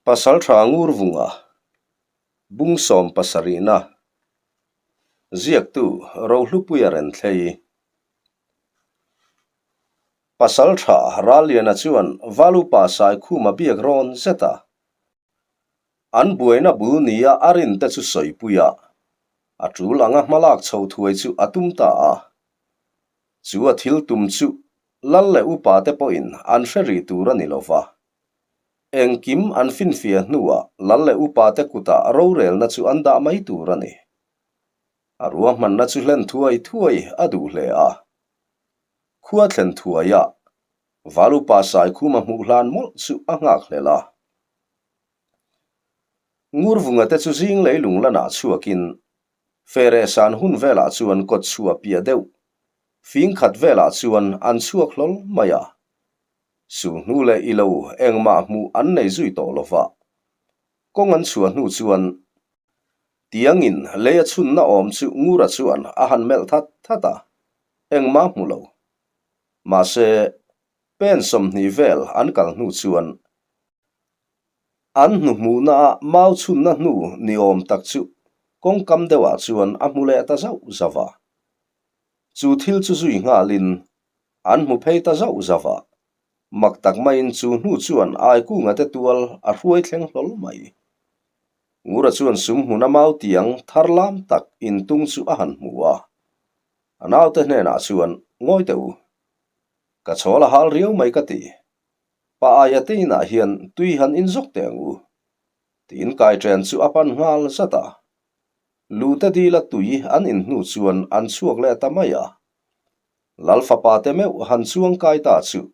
Pasaltha Ngurvunga, Bung sawmpasarihna, Ziaktu Rohlupuia Renthlei. Pasaltha Ralliana chuan Valupa Saikhuma biak rawn zet a. An buaina bul nia a rinte chu sawipuia a tul anga hmalak chho thuai chu a tum ta a. Chu a thil tum chu lal leh upa te pawhin an hre rih tur a ni lo va. Engkim an finfiah hnuah lal leh upa te kutah rorelna chu an dah mai tur a ni. A ruahmanna chu hlen thuai thuai a duh hle a. Khua thlen thuaiah Val upa Saikhuma hmuh hlan mawlh chu a nghak hlel a. Ngurvunga te chu zing leilung lanah chhuakin Fereh san hun velah chuan kawt chhuah piah deuh fing khat velah chuan an chhuak hlawl mai a. Su hnu leh i lo engmah hmuh an nei zui tawh lo va. Kawng an chhuah hnu chuan tiangin lei a chhunna awm chu Ngura chuan a han melh that that a, engmah hmu lo. Mahse, pen 20 vel an kal hnu chuan an hnuhmuhnaah mau chhunna hnu ni awm tak chu kawngkam deuhah chuan a hmu leh ta zauh zauh a. Chu thil chu zui nghalin an hmu phei ta zauh zauh a, mak tak maiin chu hnu chuan Aikunga te tual a hruai thleng hlawl mai. Ngura chuan sum hmuna mau tiang thar lam tak intung chu a han hmu a, a naute hnenah chuan, Ngawi teh u, ka chawl a hal riau mai ka ti. Pa aia te inah hian tui han inzawk teh ang u, tiin kaiṭen chu a pan nghal zat a. Lute dila tui an in hnu chuan an chhuak leh ta mai a. Lal fapa te meuh han chuang kai ta chu.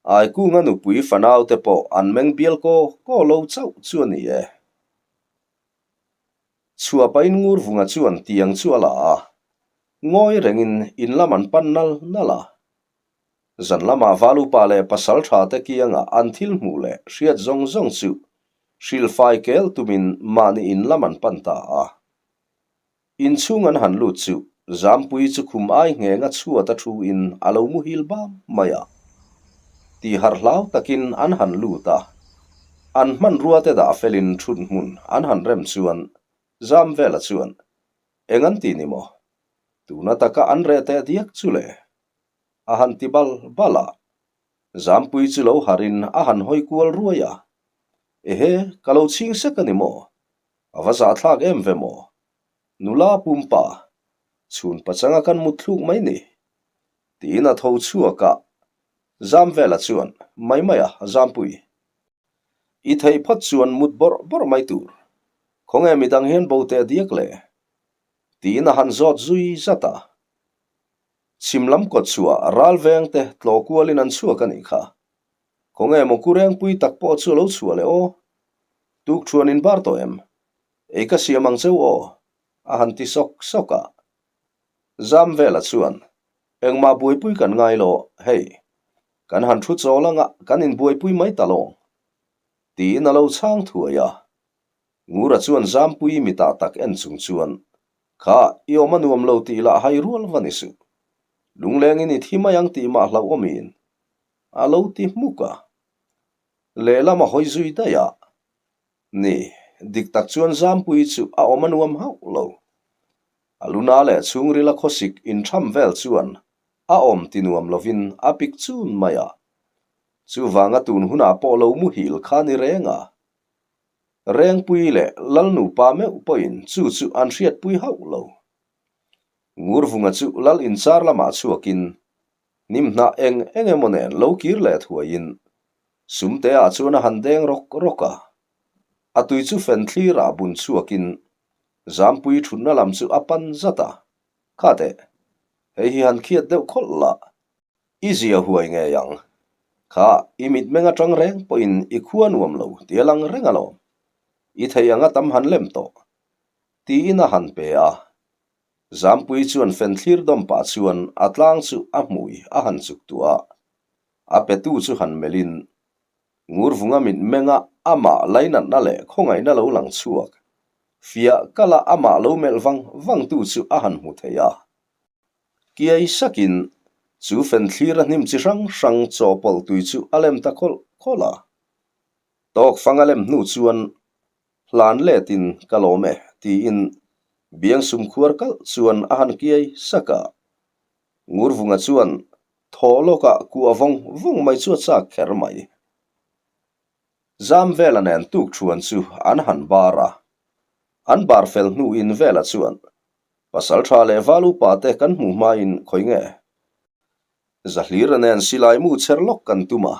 Aikunga nupui fanau te pawh an meng bial kaw kaw lo chauh chu a ni e. Chhuah pahin Ngurvunga chuan tiang chu a la a, ngawi rengin in lam an pan nal nal a. Zan lamah Valupa leh pasal tha te kiangah an thil hmuh leh hriat zawng zawng chu hrilhfai kel tumin mahni in lam an pan ta a. Inchhung an han lut chu Zampui chu khum ai ngheng a chhuat a thu in a lo muhil bam mai a. Tih harh hlau takin an han lut a, an hmanrua te dah felin thut hmun an han rem chuan Zamvela chuan, Eng an ti ni maw? Tuna taka an reh teh diak chu le? A han ti bal bal a. Zampui chu lo harhin a han hawi kual ruai a. Ehe, ka lo chhing sek a ni maw? A va zahthlak em ve maw? Nula pumpa, chhun pachanga kan mut thluk mai ni. Tiin a tho chhuak a, Zamvela chuan, Mai mai a, Zampui. I theih phawt chuan mut bawrh bawrh mai tur. Khawnge midang hian bo teh diak le? Tiin a han zawt zui zat a. Chhim lam kawt chhuah ral veng te tlaw kualin an chhuak a nih kha. Khawnge maw Kurengpui tak pawh chu a lo chhuah leh aw? Tuk thuan in bar tawh em? Ei ka siam ang cheu aw? A han ti sawk sawk a. Zamvela chuan, Engmah buaipui kan ngai lo, hei. Kan han thu chawl anga kan inbuaipui mai ta lawng. Tiin a lo chhang thuai a. Ngura chuan Zampui mitah tak en chung chuan, Kha, i awm a nuam lo tih lah hai rual va ni suh. Lunglengin i thi mai ang tih mah hlauhawmin a lo ti hmuk a. Lehlam a hawi zui daih a. Ni, dik tak chuan Zampui chu a awm a nuam hauh lo. A luna leh chhungrila khawsik intham vel chuan a awm ti nuam lovin a pik chun mai a. Chuvanga tun hunah pawh lo muhil kha ni reng a. Rengpui leh Lalnupa meuh pawhin chu chu an hriatpui hauh lo. Ngurvunga chu Lal inchar lamah chhuakin Hnimhnah eng eng emaw nen lo kir leh thuaiin Sumtea chuan a han deng rawk rawk a. A tui chu fen thlirah bun chhuakin Zampui thutna lam chu a pan zat a. Kha teh, hei hi han khiat deuh khawlh la, i zia huai ngei ang. Kha, i mitmeng atang reng pawhin i khua nuam lo ti a lang reng alawm. I thei anga tam han lem tawh. Tiin a han pe a. Zampui chuan fen thlir dawm pah chuan a tlang chu a hmui a han chuk tuah a, a petu chu han melhin Ngurvunga mitmenga amah lainatna leh khawngaihna lo lang chhuak, fiah kala amah lo melh vang vangtu chu a han hmu thei a. Kiai sakin chu fen thlir a hnim chi hrang hrang chawhpawlh tui chu a lem ta khawlh khawlh a. Tawk fang a lem hnu chuan hlan letin ka lawm e tiin biangsum khuar kalh chuan a han kiai sak a. Ngurvunga chuan thaw lawkah kuah vawng vawng mai chu a chak kher mai. Zam vela nen tuk thuan chu an han bar a. An bar fel hnuin vela chuan Pasal tha leh val upa te kan hmuh hmain khawi nge? Zahlira nen silai mu chher lawk kan tum a.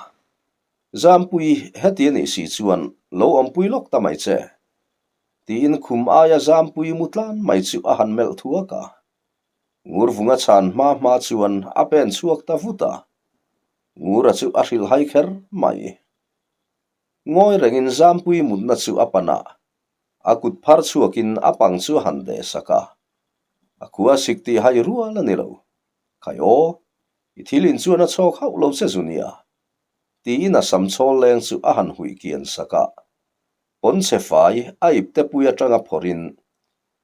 Zampui heti a nih si chuan lo awmpui lawk ta mai che. Tiin khum aia Zampui mu tlan mai chu a han melh thuak a. Ngurvunga chhan hma hma chuan a pen chhuak ta vut a. Ngura chu a hrilh hai kher mai. Ngawi rengin Zampui mutna chu a pan a, a kut phar chhuakin a pang chu a han deh sak a. A khua sik tih hai rual a ni lo. Khai aw, i thil in chuan a chhawk hauh lo che zu nia. Tiin a sam chhawl leng chu a han huih kian sak a. Pawnchhe fai a ipte pui atanga phawrhin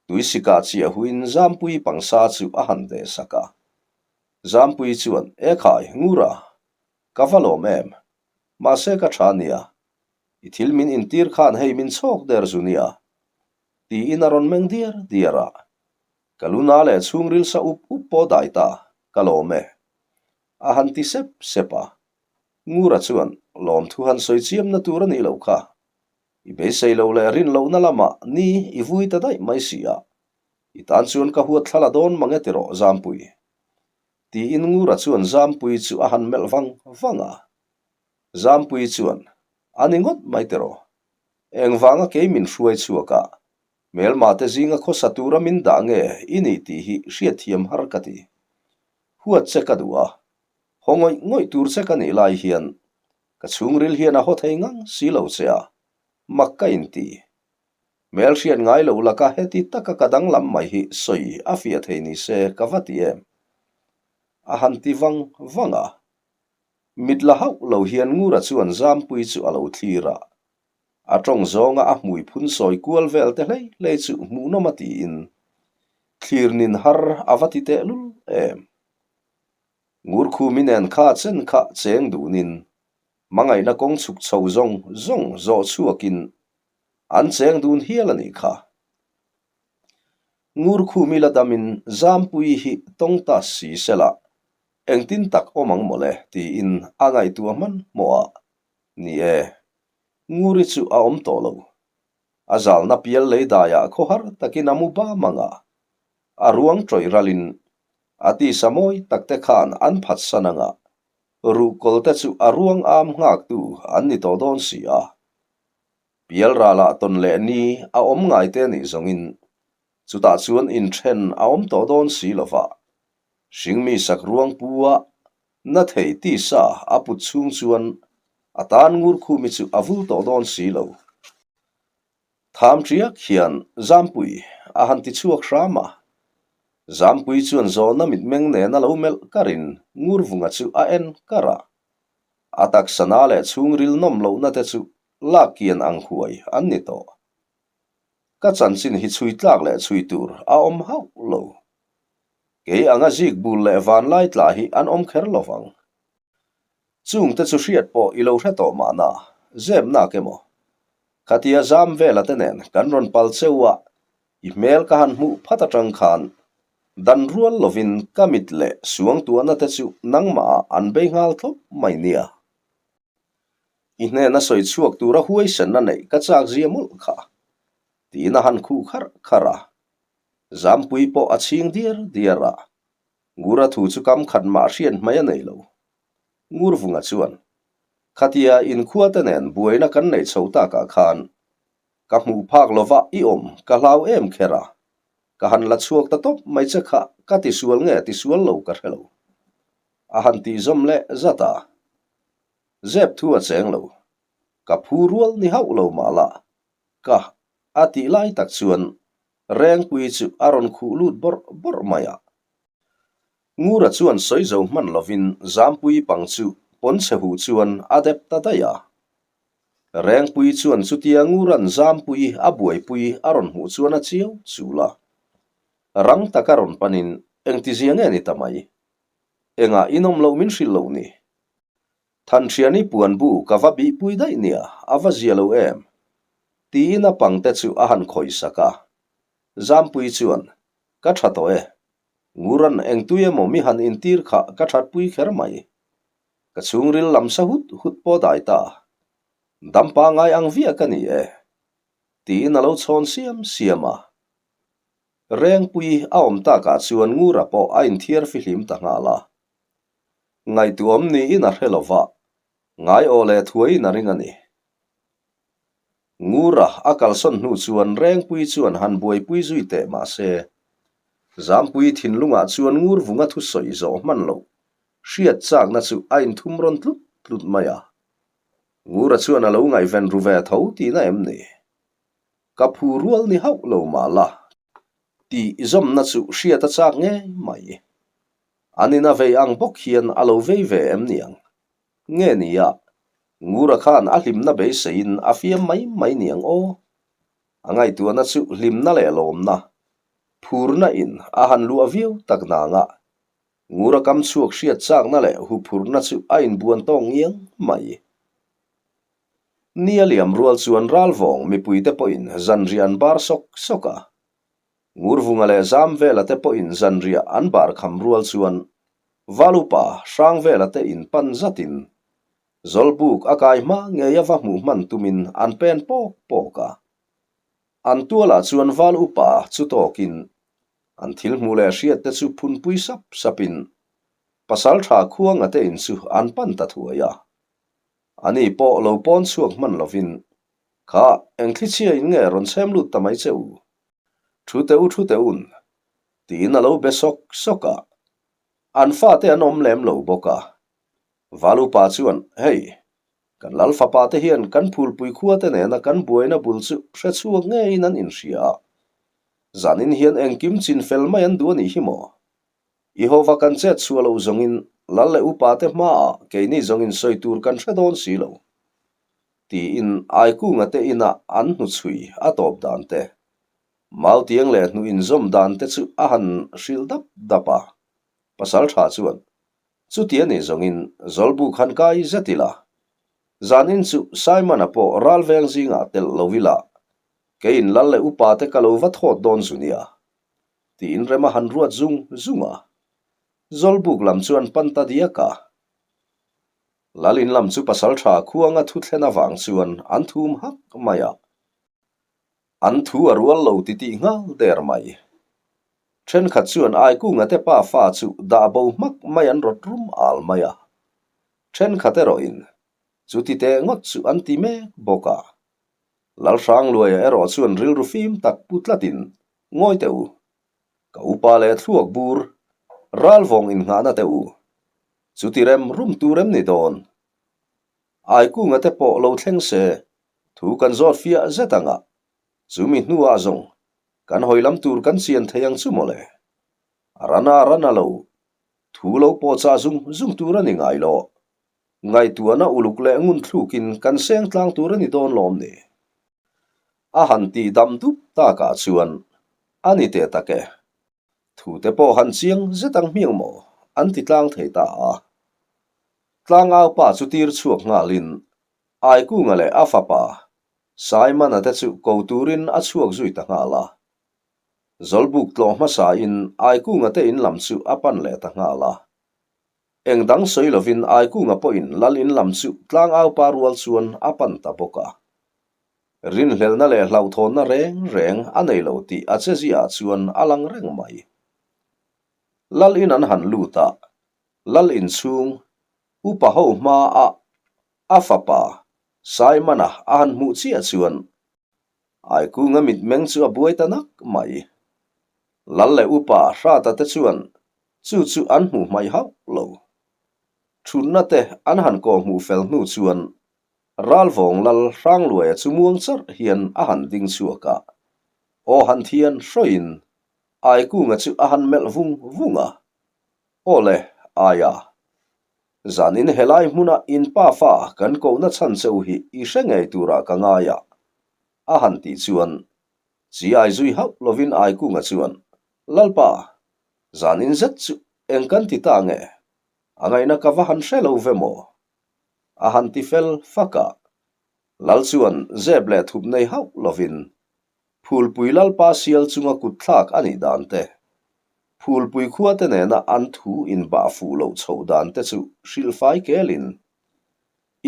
tuisikah chiah huin Zampui pangsa chu a han deh sak a. Zampui chuan, E khai, Ngura, ka va lawm em? Mahse ka tha nia, i thil min intir khan hei min chhawk der zu nia. Tiin a rawn meng diar diar a. Ka luna leh chhungril sa up up pawh dai ta, ka lawm e. A han ti sep sep a. Ngura chuan lawmthu han sawi chiamna tur a nih loh kha. I beisei loh leh rin lohna lamah ni i vui ta daih mai si a. I tan chuan ka huat thla la dawn mang e tiraw Zampui. Tiin Ngura chuan Zampui chu a han melh vang vang a. Zampui chuan, A ni ngawt mai tiraw. Engvanga kei min hruai chhuak a, Hmelmate zinga khawsa tura min dah nge i nih tih hi hriatthiam har ka ti. Huat che ka duh a, haw ngawih ngawih tur che ka nih lai hian ka chhungril hian a haw thei ngang si lo che a, mak ka inti. Hmel hriat ngai loh laka heti taka ka danglam mai hi sawi a fiah thei ni se ka va ti em? A han ti vang vang a. Mit la hauh lo hian Ngura chuan Zampui chu a lo thlir a. A tawng zawnga a hmui phun sawi kual vel te hlei hlei chu hmuhnawm a tiin thlir nin har a va ti tehlul em. Ngurkhumi nen kha chen kha cheng dunin hmangaihna kawng chhuk chho zawng zawng zawh chhuakin an cheng dun hial a nih kha. Ngurkhumi la damin Zampui hi tawng ta si sela engtin tak awm ang mawle tiin a ngaihtuah hmanhmawh a. Ni e, Nguri chu a awm tawh lo. A zalna pial lei daiah khawhar takin a mu bam ang a, a ruang tawih ralin a tisa mawi takte khan an phatsan ang a, ruhkawl te chu a ruang am nghaktu an ni tawh dawn si a. Pial ralah tawn leh ni a awm ngai te nih zawngin chutah chuan inthen a awm tawh dawn si lova, hringmi sak ruang pu a Na thei tisa a put chhung chuan a tan ngur khumi chu a vul tawh dawn si lo. Tham ṭiak hian Zampui a han ti chhuak hram a. Zampui chuan zawhna mitmeng nen a lo melh karin Ngurvunga chu a en kar a. A taksa na leh chhungril nawm lohna te chu lak kian ang huai an ni tawh. Ka chanchin hi chhui tlak leh chhui tur a awm hauh lo. Kei anga zik bul leh vanlai tla hi an awm kher lo vang. Chungte chu hriat pawh i lo hre tawh mahna, zep nak emaw? Khatia zam vela te nen kan rawn pal cheu a, i hmel ka han hmuh phat atang khan dan rual lovin ka mit leh suangtuahna te chu nangmahah an bei nghal thlawp mai nia. I hnena sawi chhuak tura huaisenna neih ka chak zia mawlh kha, tiin a han khuh kharh kharh a. Zampui pawh a chhing diar diar a, Ngura thu chu kam khat mah hriat hmai a nei lo. Ngurvunga chuan, Khatia inkhua te nen buaina kan neih chho takah khan ka hmuh phak lova i awm ka hlau em kher a, ka han la chhuak ta tawp mai che kha ka tisual nge tisual lo ka hre lo. A han tih zawm leh zat a. Zep thu a cheng lo. Ka phu rual ni hauh lo mah la, ka a tih lai tak chuan Rengpui chu a rawn khuh lut bawrh bawrh mai a. Ngura chuan sawi zo hman lovin Zampui pang chu pawnchhe huh chuan a dep ta daih a. Rengpui chuan chutia Ngura'n Zampui a buaipui a rawn hmuh chuan a chiau chul a. Rang taka rawn panin engtizia nge ni ta mai? Engah inawm loh min hrilh loh ni? Thanhriani puanbu ka va bihpui daih nia, a va zia lo em? Tiin a pangte chu a han khawihsak a. Zampui chuan, Ka tha tawh e. Nguran engtui emaw mi han intir kha ka thatpui kher mai. Ka chhungril lam sa hut hut pawh dai ta. Dampa ngai ang viah ka ni e. Tiin a lo chhawn siam siam a. Rengpui a awm takah chuan Ngura pawh a inthiar fihlim ta nghal a. Ngaihtuahawm niin a hre lo va, ngai aw leh thuaiin a ring a ni. Ngura a kalsawn hnu chuan Rengpui chuan han buaipui zui teh mah se, Zampui thinlungah chuan Ngurvunga thusawi zawh hman loh hriat chakna chu a inthum rawn tlut tlut mai a. Ngura chuan a lo ngaihven ru ve tho tihna em ni? Ka phu rual ni hauh lo mah la tih zawmna chu hriat a chak ngei mai. An in a vei ang bawk hian a lo vei ve em niang? Nge nia, Ngura khan a hlimna beiseiin a fiam mai mai niang aw? A ngaihtuahna chu hlimna leh lawmna, phurna in a han luah viau tak nangah Ngura kam chhuak hriat chakna leh huphurna chu a inbuan tawk ngiang mai. Ni a liam rual chuan Ralvawng mipuite pawhin zanriah an bar sawk sawk a. Ngurvunga leh Zamvela te pawhin zanriah an bar kham rual chuan Valupa Hrangvela te in pan zatin Zawlbuk a kai hma ngei a va hmuh hman tumin an pen pawk pawk a. An tualah chuan Val upa chu tawkin an thil hmuh leh hriat te chu phunpui sap sapin Pasaltha Khuanga te in chu an pan ta thuai a. Ani pawh lo pawn chhuak hman lovin, Kha, eng thlichhia in nge rawn chhem lut ta mai che u? Thu teh u, thu teh un, tiin a lo be sawk sawk a. An fate an awm lem lo bawk a. Valupa chuan, Hei, kan lal fapa te hian kan phulpui khua te nena kan buaina bul chu hre chhuak ngeiin an inhria a. Zanin hian engkim chin fel mai an duh a nih hi maw? Jehova kan chet chhuah loh zawngin lal leh upate hmaah keini zawngin sawi tur kan hre dawn si lo, tiin Aikunga te inah an hnuchhui a tawp dan te, Mautiang leh hnuh inzawm dan te chu a han hrilh dap dap a. Pasaltha chuan, Chuti a nih zawngin Zawlbuk han kai zet ila, zanin chu Simon-a pawh ralveng zingah telh lo ila, keiin lal leh upate ka lo va thawt dawn zu nia. Tiin rem a han ruat zung zung a. Zawlbuk lam chu an pan ta diak a. Lalin lam chu pasaltha khuanga thu thlen avang chuan an thum hak mai a. An thu a rual lo titih nghal der mai. Thenkhat chuan Aikunga te pa fa chu dah bo hmak mai an rawt rum al mai a. Thenkhat erawhin chuti teh ngawt chu an ti mek bawk a. Lalhrangluaia erawh chuan rilru fim tak pu tlatin Ngawi teh u, ka upa leh thluak bur, ralvawng innghahna teh u, chuti rem rum tur em ni dawn? Aikunga te pawh lo thleng se, thu kan zawt fiah zet ang a, chumi hnuah zawng kan hawi lam tur kan chian thei ang chu mawle. A rana rana lo, thu lo pawh chah zung zung tur a ni ngai lo. Ngaihtuahna uluk leh ngun thlukin kan seng tlang tur a ni dawn lawm ni? A han tih dam dup takah chuan a ni teh tak e. Thute pawh han chiang zet ang hmiang maw? an ti tlang thei ta a. Tlangau pa chu tir chhuak nghalin Aikunga leh a fapa Saimana te chu ko turin a chhuak zui ta nghal a. Zawlbuk tlawh hmasain Aikunga te in lam chu a pan leh ta nghal a. Eng dang sawi lovin Aikunga pawhin lal in lam chu tlangau pa rual chuan a pan ta bawk a. Rinhlelhna leh hlauhthawnna reng reng a nei lo tih a cheziaah chuan a lang reng mai. Lal in an han lut a, lal in chhung upa ho hmaah a fapa Simon-a a han hmuh chiah chuan Aikunga mitmeng chu a buai ta nak mai. Lal leh upa Hrata te chuan Chu chu an hmuh hmaih hauh lo. Thutna te an han kawh hmuh fel hnu chuan Ralvawng lal Hrangluaia chu muang charh hian a han ding chhuak a, aw han thian hrawiin Aikunga chu a han melh vung vung a, Aw le, aia. Zanin helai hmuna in pa fa kan kohna chhan che u hi i hre ngei turah ka ngai a, a han tih chuan chi ai zui hauh lovin Aikunga chuan, Lalpa, Zanin zet chu eng kan ti ta nge? A ngaihna ka va han hre lo ve maw? A han ti fel fak a. Lal chuan zep leh thup nei hauh lovin Phulpui Lalpa sial chunga kut thlak a nih dan te, Phulpui khuate nena an thu inbah fuh loh chhoh dan te chu hrilhfai kelin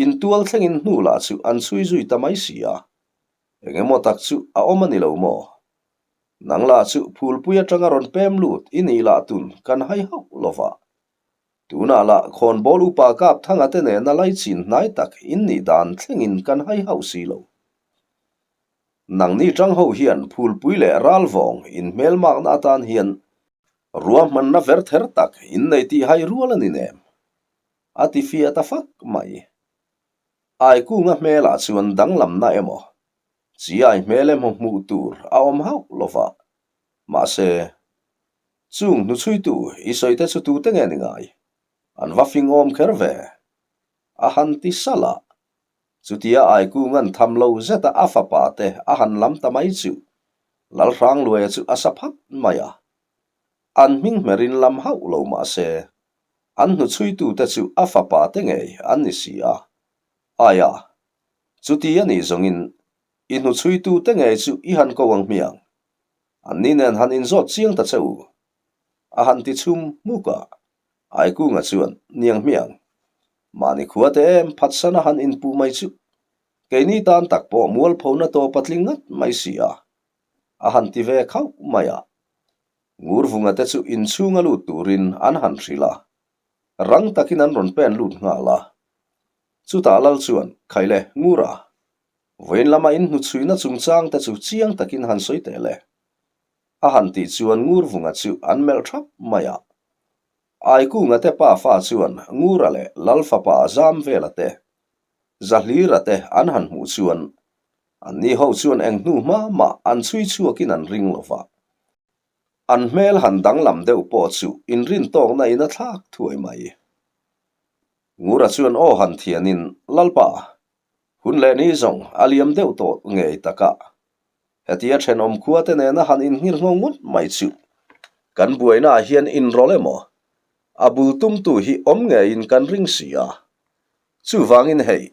intual thlengin hnu lah chu an chhui zui ta mai si a. Eng emaw tak chu a awm a ni lo maw? Nang lah chu Phulpui atanga rawn pem lut i nih lah tun kan hai hauh lova. Tunah lah khawnbawl upa kap thanga te nena laichin hnai tak in nih dan thlengin kan hai hauh si lo. Nangni tang ho hian phulpui leh ralvawng in hmelmakna atan hian ruahmanna ver ther tak in nei tih hai rual a ni nem? A ti fiah ta fak mai. Aikunga hmelah chuan danglamna emaw, chiai hmel emaw hmuh tur a awm hauh lo va. Mahse, chung hnuchhuitu i sawite chu tute nge ni ngai? An va fing awm kher ve. A han ti salh a. Chutia Aikunga'n tham lo zeta a fapa te a han lam ta mai chu Lalhrangluaia chu a sa phat mai a. An hming hmerin lam hauh lo mah se, an hnuchhuitute chu a fapa te ngei an ni si a. Aia, chuti a nih zawngin i hnuchhuitute ngei chu i han ko ang hmiang. Anni nen han inzawt chiang ta che u. A han ti chhum hmuk a, Aikunga chuan, Niang hmiang, mahni khua te em phatsan a han inpuh mai chu keini tan tak pawh mualphona tawp a tling ngat mai si a, a han ti ve khauh mai a. Ngurvunga te chu inchhunga lut turin an han hrilh a, rang takin an rawn pen lut nghal a. Chutah Lal chuan, Khaile, Ngura, vawiin lama inhnuchhuina chungchang te chu chiang takin han sawi teh le. A han tih chuan Ngurvunga chu an melh thap mai a. Aikunga te pa fa chuan Ngura leh Lal fapa Zamvela te, Zahlira te an han hmuh chuan anni ho chuan eng hnu hma mah an chhui chhuakin an ring lo va. An hmel han danglam deuh pawh chu inrintawkna in a thlak thuai mai. Ngura chuan aw han thianin, Lalpa, hun leh ni zawng a liam deuh tawh ngei takah Hetia thenawm khua te nena han inhngir ngho ngawt mai chu kan buainaah hian inrawlh emaw a bul tumtu hi awm ngeiin kan ring si a. Chuvangin hei,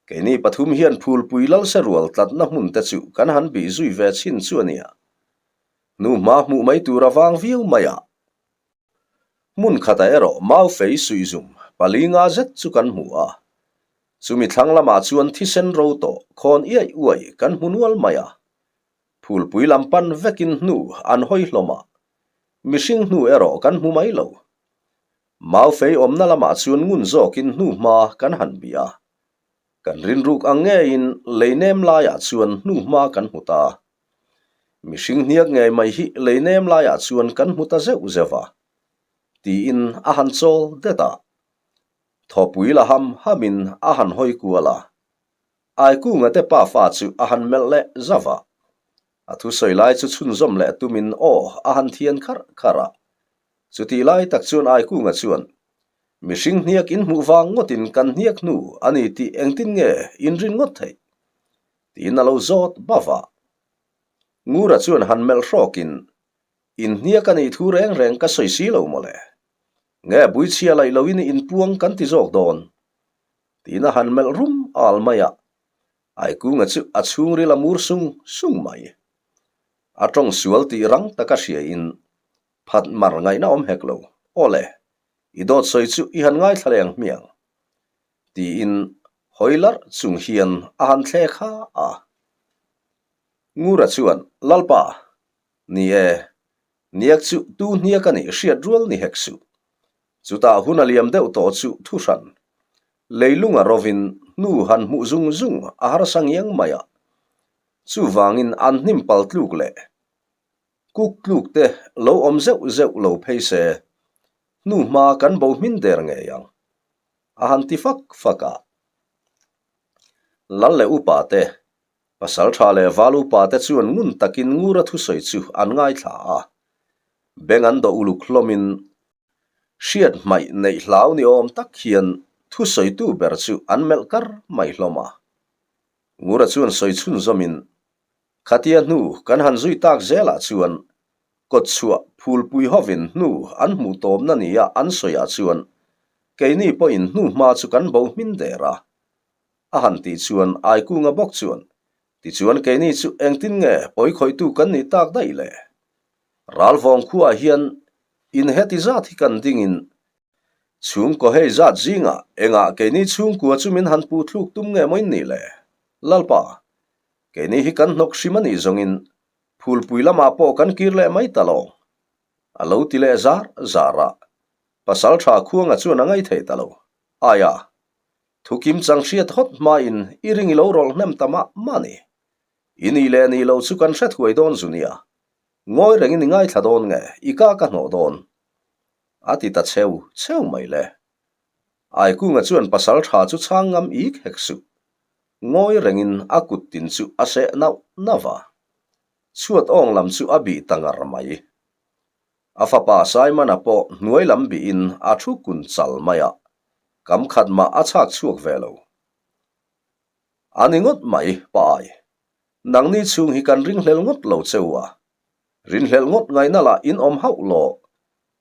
keini pathum hian phulpui lalse rual tlatna hmun te chu kan han bih zui ve chhin chu a nia. Hnuhma hmuh mai tur a vang viau mai a. Hmun khatah erawh mau fei suihzum pali nga zet chu kan hmu a. Chumi thlang lamah chuan thisen ro tawh khawn iai uai kan hmu nual mai a. Phulpui lam pan vekin hnu an hawi hlawm a, mihring hnu erawh kan hmu mai lo. Mau fei awmna lamah chuan ngun zawkin hnu hma kan han bih a. Kan rinruk ang ngeiin lei nem laiah chuan hnu hma kan hmu ta. Mihring hniak ngei mai hi lei nem laiah chuan kan hmu ta zeuh zeuh a, tiin a han chawl det a. Thawpui la ham hamin a han hawi kual a. Aikunga te pafa chu a han melh leh zauh a. A thusawi lai chu chhunzawm leh tumin aw a han thian kharh kharh a. Chutih lai tak chuan Aikunga chuan, Mihring hniak in hmuh vang ngawtin kan hniak hnu a ni tih engtin nge in rin ngawt theih? Tiin a lo zawt bauh a. Ngura chuan han melh hrawkin, In hniak a nih thu reng reng ka sawi si lo mawle. Nge buichhia laih loin inpuang kan ti zawk dawn? Tiin a han melh rum al mai a. Aikunga chu a chhungril a mur sung sung mai. A tawng sual tih rang taka hriain phat mar ngaihna awm hek lo. Aw le, i dawt sawi chu i han ngaithla leh ang hmiang. Tiin hawi larh chung hian a han thlek ha a. Ngura chuan, Lalpa, ni e, niak chu tu hniak a nih hriat rual ni hek suh. Chutah hun a liam deuh tawh chu thu hran. Leilunga rovin hnu han hmuh zung zung a harsa ngiang mai a. Chuvangin an hnim pal tluk leh kuk tluk te lo awm zeuh zeuh lo phei se, hnu hma kan bo hmin der ngei ang. A han ti fak fak a. Lal leh upa te, pasal tha leh val upa te chuan ngun takin Ngura thusawi chu an ngaithla a. Beng an dawh uluk hlawmin hriat hmaih neih hlau ni awm tak hian thusawitu ber chu an melh kar mai hlawm a. Ngura chuan sawi chhunzawmin Khatia hnu kan han zui tak zelah chuan kawtchhuah phulpui hovin hnu an hmuh tawpna nia an sawiah chuan keini pawhin hnu hma chu kan bo hmin der a. A han tih chuan Aikunga bawk chuan, Tichuan keini chu engtin nge pawi khawihtu kan nih tak daih le? Ralvawng khuaah hian in heti zat hi kan dingin chhungkaw hei zat zingah engah keini chhungkua chu min han puh thluk tum nge maw in nih le? Lalpa, keini hi kan hnawk hrim a nih zawngin phulpui lamah pawh kan kir leh mai ta lo. A lo ti leh zar zar a, Pasaltha Khuanga chuan a ngaithei ta lo. Aia, Thu kim chang hriat hawt hmain i ring i lo rawlh hnem ta mah mah ni. I nih leh nih lo chu kan hre thuai dawn zu nia. Ngawi rengin i ngaithla dawn nge, i ka ka hnawh dawn. A ti ta cheu cheu mai le. Aikunga chuan pasal tha chu chhang ngam ik hek suh. Ngawi rengin a kut tin chu a seh nauh nauh va. Chhuat awng lam chu a bih ta ngar mai. A fapa Simon-a pawh hnuai lam bihin a thu kun chal mai a, kam khat mah a chhak chhuak ve lo. A ni ngawt mai, pa ai. Nangni chhung hi kan ringhlel ngawt lo che u a. Rinhlel ngawt ngaihna lah in awm hauh lo.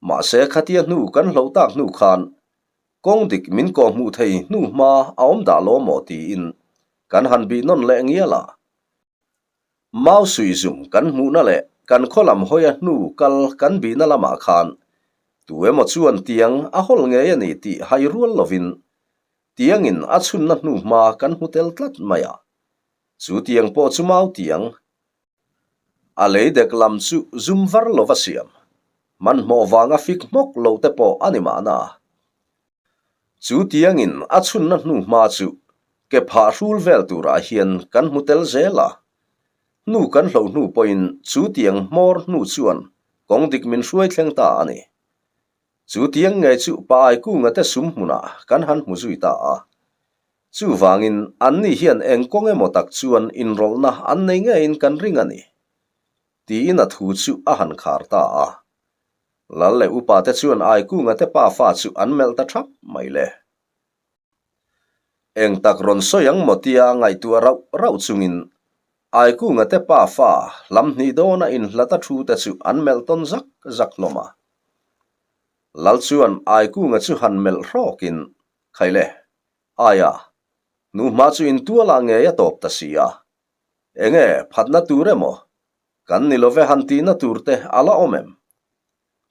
Mahse khatia hnu kan hloh tak hnu khan kawng dik min kawh hmuh thei hnu hma a awm dah lo maw tiin kan han bih nawn leh ngial a. Mau suihzum kan hmuhna leh kan khaw lam hawia hnu kal kan bihna lamah khan tu emaw chuan tiang a hawl ngei a ni tih hai rual lovin tiangin a chhunna hnu hma kan hmu tel tlat mai a. Chu tiang pawh chu mau tiang a lei dek lam chu zum var lova siam hmanhmawh vanga fik hmawk loh te pawh a ni mahna. Chu tiangin a chhunna hnu hma chu ke phah hrul vel turah hian kan hmu tel zel a. Hnu kan hloh hnu pawhin chu tiang hmawr hnu chuan kawng dik min hruai thleng ta a ni. Chu tiang ngei chu Pa Aikunga te sum hmunah kan han hmu zui ta a. Chuvangin anni hian eng kawng emaw tak chuan inrawlhna an nei ngeiin kan ring a ni. Tiin a thu chu a han khar ta a. Lal leh upa te chuan Aikunga te pa fa chu an melh ta thap mai le. Eng tak rawn sawi ang maw tia ngaihtuah rauh rauh chungin Aikunga te pa fa lam hnih dawna inhlat a thu te chu an melh tawn zak zak hlawm a. Lal chuan Aikunga chu han melh hrawkin, Khaile, aia, hnuhma chu intualah ngei a tawp ta si a. Enge phatna tur emaw Kan ni love han tihna tur te a la awm em?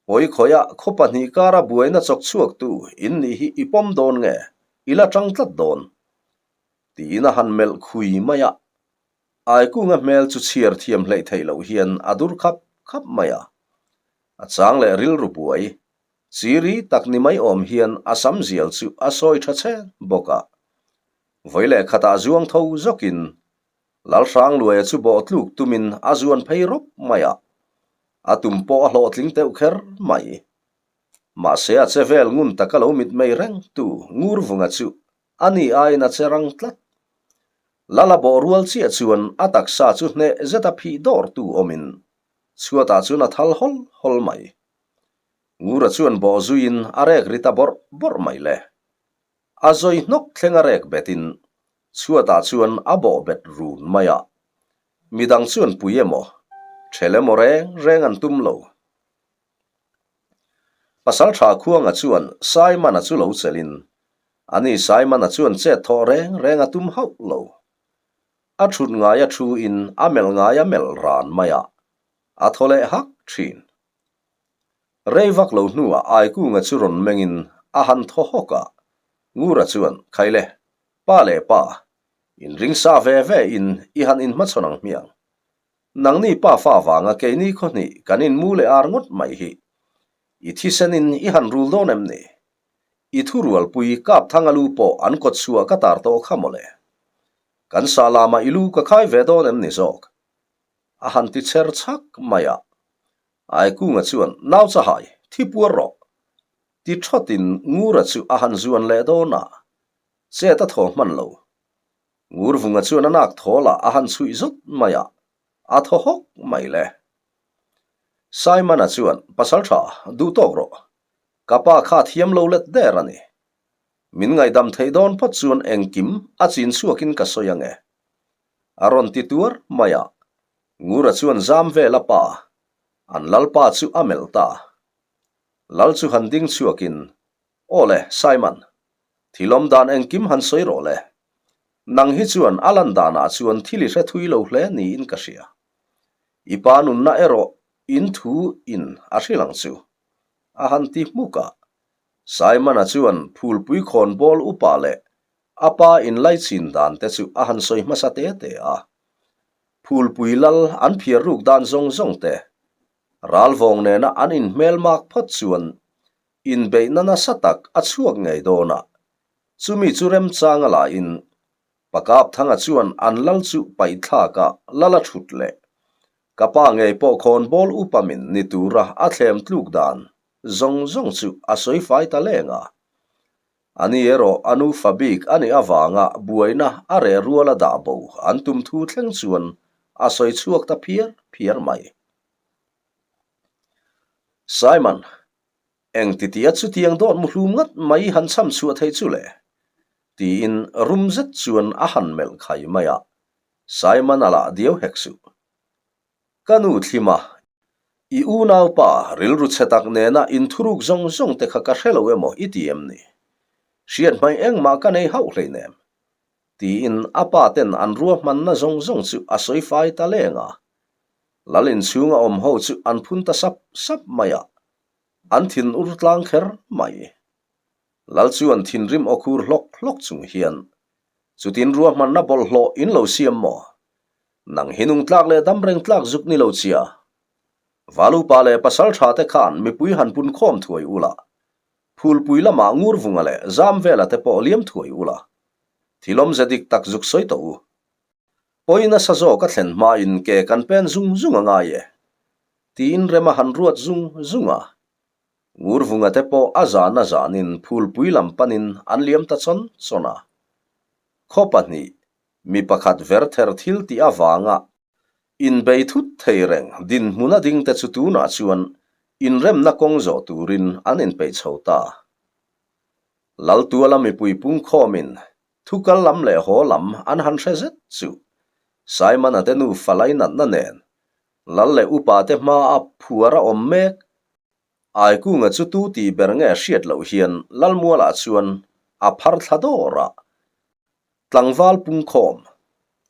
Pawi khawiah khaw pahnih kara buaina chawk chhuaktu in nih hi i pawm dawn nge i la tang tlat dawn? Tiin a han melh khui mai a. Aikunga hmel chu chhiar thiam hleih theih loh hian a dur khap khap mai a. A chang leh rilru buai, chiri tak ni mai awm hian a sam zial chu a sawi tha chhen bawk a. Vawi leh khatah zuang tho zawkin Lalhrangluaia chu bawh tluk tumin a zuan phei rawp mai a, a tum pawh a hlawhtling teuh kher mai. Mahse a che vel ngun taka lo mitmei reng tu Ngurvunga chu a ni aiin a che rang tlat. Lala bawh rual chiah chuan a taksa chu hneh zeta phih dawr tu awmin chhuatah chuan a thal hawl hawl mai. Ngura chuan bawh zuiin a rek ri ta bawrh bawrh mai le. A zawi hnawk thleng a rek betin chhuatah chuan a bawh bet run mai a. Midang chuan pui emaw, ṭhel emaw reng reng an tum lo. Pasalṭha Khuanga chuan Saimana chu lo chelin, ani Saimana chuan chet thawh reng reng a tum hauh lo. A ṭhut ngaia ṭhuin a melh ngaia melh ran mai a, a thaw leh hak ṭhin. Rei vak lo hnuah Aikunga chu rawn mengin a han thaw hawk a, Ngura chuan, Khaile, pa leh pa, inring sa ve ve in i han inhmachhawn ang hmiang. Nangni pa fa vanga keini khawhnih kan inmu leh ar ngawt mai hi. I thisenin i han rul dawn em ni? I thurualpui Kapthanga lu pawh an kawt chhuah ka tar tawh kha mawle. Kan sah lamah i lu ka khai ve dawn em ni zawk? A han ti cher chhak mai a. Aikunga chuan, Nau chahai, thi puar rawh! Ti thawtin Ngura chu a han zuan leh dawn a, chet a thaw hman lo. Ngurvunga chuan a nak thawlah a han chhuih zawt mai a, a thaw hawk mai le. Simon-a chuan, Pasal tha, duh tawk rawh. Ka pa kha thiam lo let der a ni. Min ngaihdam theih dawn phawt chuan engkim a chin chhuakin ka sawi ang e. A rawn ti tuar mai a, Ngura chuan zam vel a pa, an lalpa chu a melh ta. Lal chu han ding chhuakin, Aw le, Simon, thil awm dan engkim han sawi rawh le. Nang hi chuan a lan danah chuan thil i hre thui lo hle niin ka hria. I pa nunna erawh in thu in a hrilh ang chu. A han ti hmuk a. Simon-a chuan phulpui khawnbawl upa leh a pa inlaichin dan te chu a han sawi hmasa te te a. Phulpui lal an phiar ruk dan zawng zawng te, ralvawng nena an inhmelmak phawt chuan inbeihna nasa tak a chhuak ngei dawn a. Chumi chu remchang a lahin Pakapthanga chuan an lal chu paihthlak a lal a thut leh. Ka pa ngei pawh khawnbawl upa min ni tura a thlem tluk dan zawng zawng chu a sawi fai ta leng a. Ani erawh a nufa bik a nih avanga buaina a reh rual a dah bo an tum thu thleng chuan a sawi chhuak ta phiar phiar mai. Simon, Eng titia chutiang dawt muhlum ngat mai han cham chhuah theih chu le? tiin rum zet chuan a han melh khai mai a, Simon-a lah diau hek suh. Ka nu thlim a, i unaupa rilru chhe tak nena inthuruk zawng zawng te kha ka hre lo emaw i ti em ni? Hriat hmai engmah ka nei hauh hleinem. Tiin a pa ten an ruahmanna zawng zawng chu a sawi fai ta leng a. Lal inchhunga awm ho chu an phun ta sap sap mai a, an thin ur tlang kher mai. Lal chuan thinrim aw khur hlawk hlawk chung hian, Chutin ruahmanna bawlhhlawh in lo siam maw? Nang hi nung tlak leh dam reng tlak zuk ni lo chia. Valupa leh pasal tha te khan mipui han pun khawm thuai ula, phulpui lamah Ngurvunga leh Zamvela te pawh liam thuai ula, thilawmze dik tak zuk sawi tawh u. Pawi nasa zawk a thlen hmain ke kan pen zung zung a ngai e. Tiin rem a han ruat zung zung a. Ngurvunga te pawh a zan a zanin phulpui lam panin an liam ta chawn chawn a. Khaw pahnih, mi pakhat verther thil tih avanga inbei thut thei reng dinhmun a ding te chu tunah chuan inremna kawng zawh turin an inpeih chho ta. Laltuala mipui pungkhawmin Thu kal lam leh haw lam an han hre zet chu Simon-a te nufa lainatna nen Lal leh upa te hmaa phuar a awm mek. Aikunga chu tu tih ber nge hriat loh hian Lalmualah chuan a phar thla dawr a. Tlangval pungkhawm,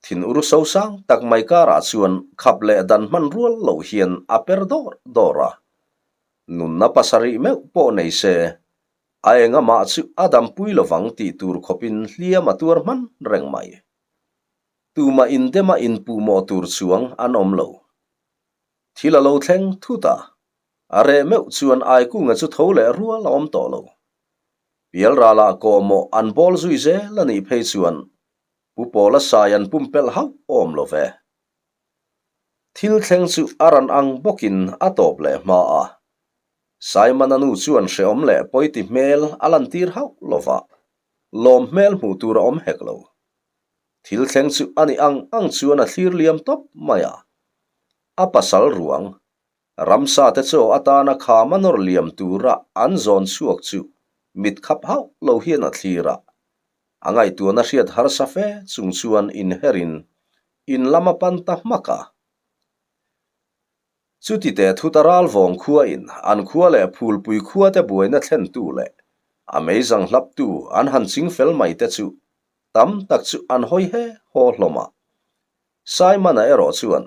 thin ur sosang tak mai karah chuan khap leh dan hman rual loh hian a per dawr dawr a. Nunna pasarih meuh pawh nei se A engamah chu a dampui lovang tih tur khawpin hliam a tuar hman reng mai. Tumah indema inpuhmawh tur chuang an awm lo. Thil a lo thleng thut a, a reh meuh chuan Aikunga chu tho leh rual a awm tawh lo. Pialralah kawhmawh an bawl zui zel a nih phei chuan Pu Pawla sai an pumpelh hauh awm lo ve. Thil thleng chu a ran ang bawkin a tawp leh hma a. Simon-a nu chuan hrehawm leh pawiti hmel a lantir hauh lo va, lawm hmel hmuh tur a awm hek lo. Thil thleng chu a nih ang ang chuan a thlir liam tawp mai a. A pasal ruang, ramsa te chaw atana kham a nawr liam tura an zawn chhuak chu mit khap hauh lo hian a thlir a. A ngaihtuahna hriat harsa fe chung chuan inherin in lam a pan ta hmak a. Chuti teh thuta ralvawng khuain an khua leh phulpui khuate buaina thlentu leh a meizang hlaptu an han ching fel mai te chu tam tak chu an hawi he haw hlawm a. Simon-a erawh chuan,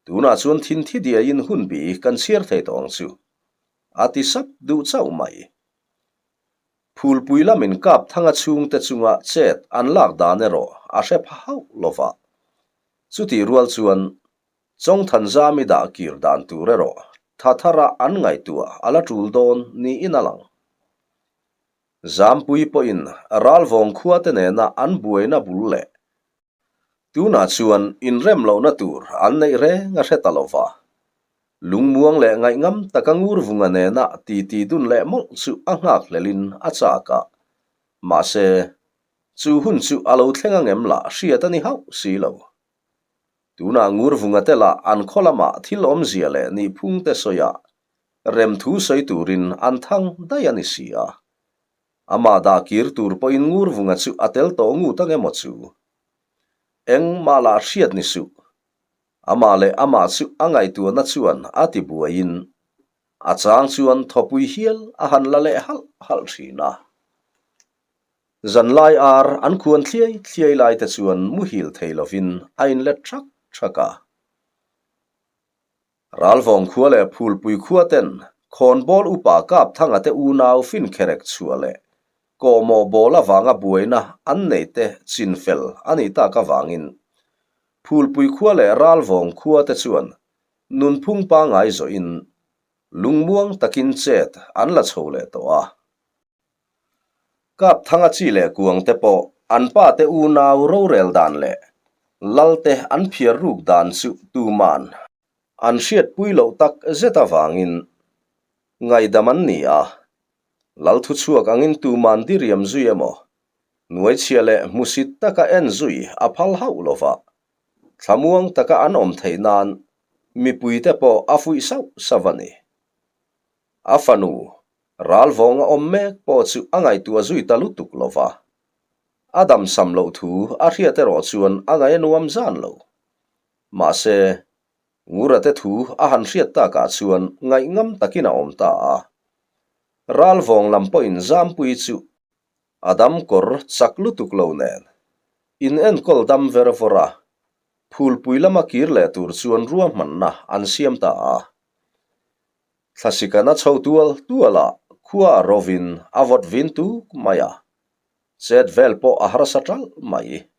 Tunah chuan thinthi diaiin hun bi kan chhiar thei tawh ang chu, a ti sap duh chauh mai. Phulpui lamin Kapthanga chhungte chunga chet an lak dan erawh a hre pha hauh lo va. Chutih rual chuan Chawngthanzami dah kir dan tur erawh tha thara an ngaihtuah a la tul dawn niin a lang. Zampui pawhin Ralvawng khuate nena an buaina bul leh Tunah chuan inrem lohna tur an neih reng a hre ta lo va. Lungmuang leh ngaihngam taka Ngurvunga nena titi dun leh mawlh chu a nghakhlelin a chak a. Mahse, chu hun chu a lo thleng angem lah hriat a ni hauh si lo. Tunah Ngurvunga te lah an khaw lamah thil awmzia leh nihphung te sawi a, remthu sawi turin an thang daih a ni si a. Amah dah kir tur pawhin Ngurvunga chu a tel tawh ngut ang emaw chu? Engmah lah hriat ni suh. Amah leh amah chu a ngaihtuahna chuan a ti buaiin a chang chuan thawpui hial a han la leh halh halh thin a. Zanlai ar an khuan thliai thliai lai te chuan muhil thei lovin a inlet thak thak a. Ralvawng khua leh Phulpui khua ten khawnbawl upa Kapthanga te unau finkherek chhuah leh kawhmawh bawl avanga buaina an neih te chinfel a nih tak avangin Phulpui khua leh Ralvawng khua te chuan nunphung pangngai zawhin lungmuang takin chet an la chho leh tawh a. Kapthanga chi leh kuang te pawh an pa te unau rorel dan leh lal te an phiar ruk dan chu tuman an hriatpui loh tak zet avangin ngaihdam an ni a, lal thuchhuak angin tuman diriam zui emaw nuaichhia leh hmusit taka en zui a phal hauh lova, thlamuang taka an awm theih nan mipuite pawh a fuih sauh sauh a ni. A fanu, ralvawng a awm mek pawh chu a ngaihtuah zui ta lutuk lo va. A damsam loh thu a hriat erawh chuan a ngaih a nuam zan lo. Mahse, Ngurate thu a han hriat takah chuan ngaihngam takin a awm ta a. Ralvawng lam pawhin Zampuii chu a dam kawr chak lutuk lo nen in enkawl dam ver vawr a, phulpui lama kir leh tur chuan ruahmanna an siam ta a. Thlasikana chho tual tual a, khua a rovin a vawt vin tuk mai a, chet vel pawh a harsa ṭalh mai.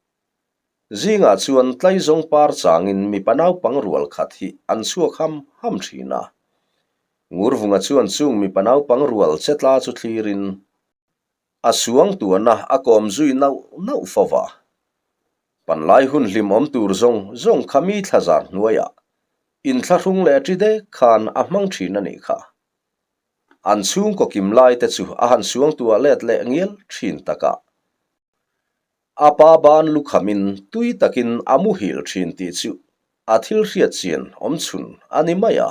Zingah chuan tlaizawng par changin mipa naupang rual khat hi an chhuak ham ham ṭhin a. Ngurvunga chuan chung mipa naupang rual che tla chu thlirin a suang tuahna a kawm zui nauh nauh fo va. Panlai hun hlimawm tur zawng zawng kha mi thlazar hnuaiah inthlahrung leh ṭi dek khan a hmang ṭhin a nih kha. An chhungkaw kim lai te chu a han suang tuah let leh ngial ṭhin takah a pa ban lukhamin tui takin a muhil ṭhin tih chu a thil hriat chian awm chhun a ni mai a.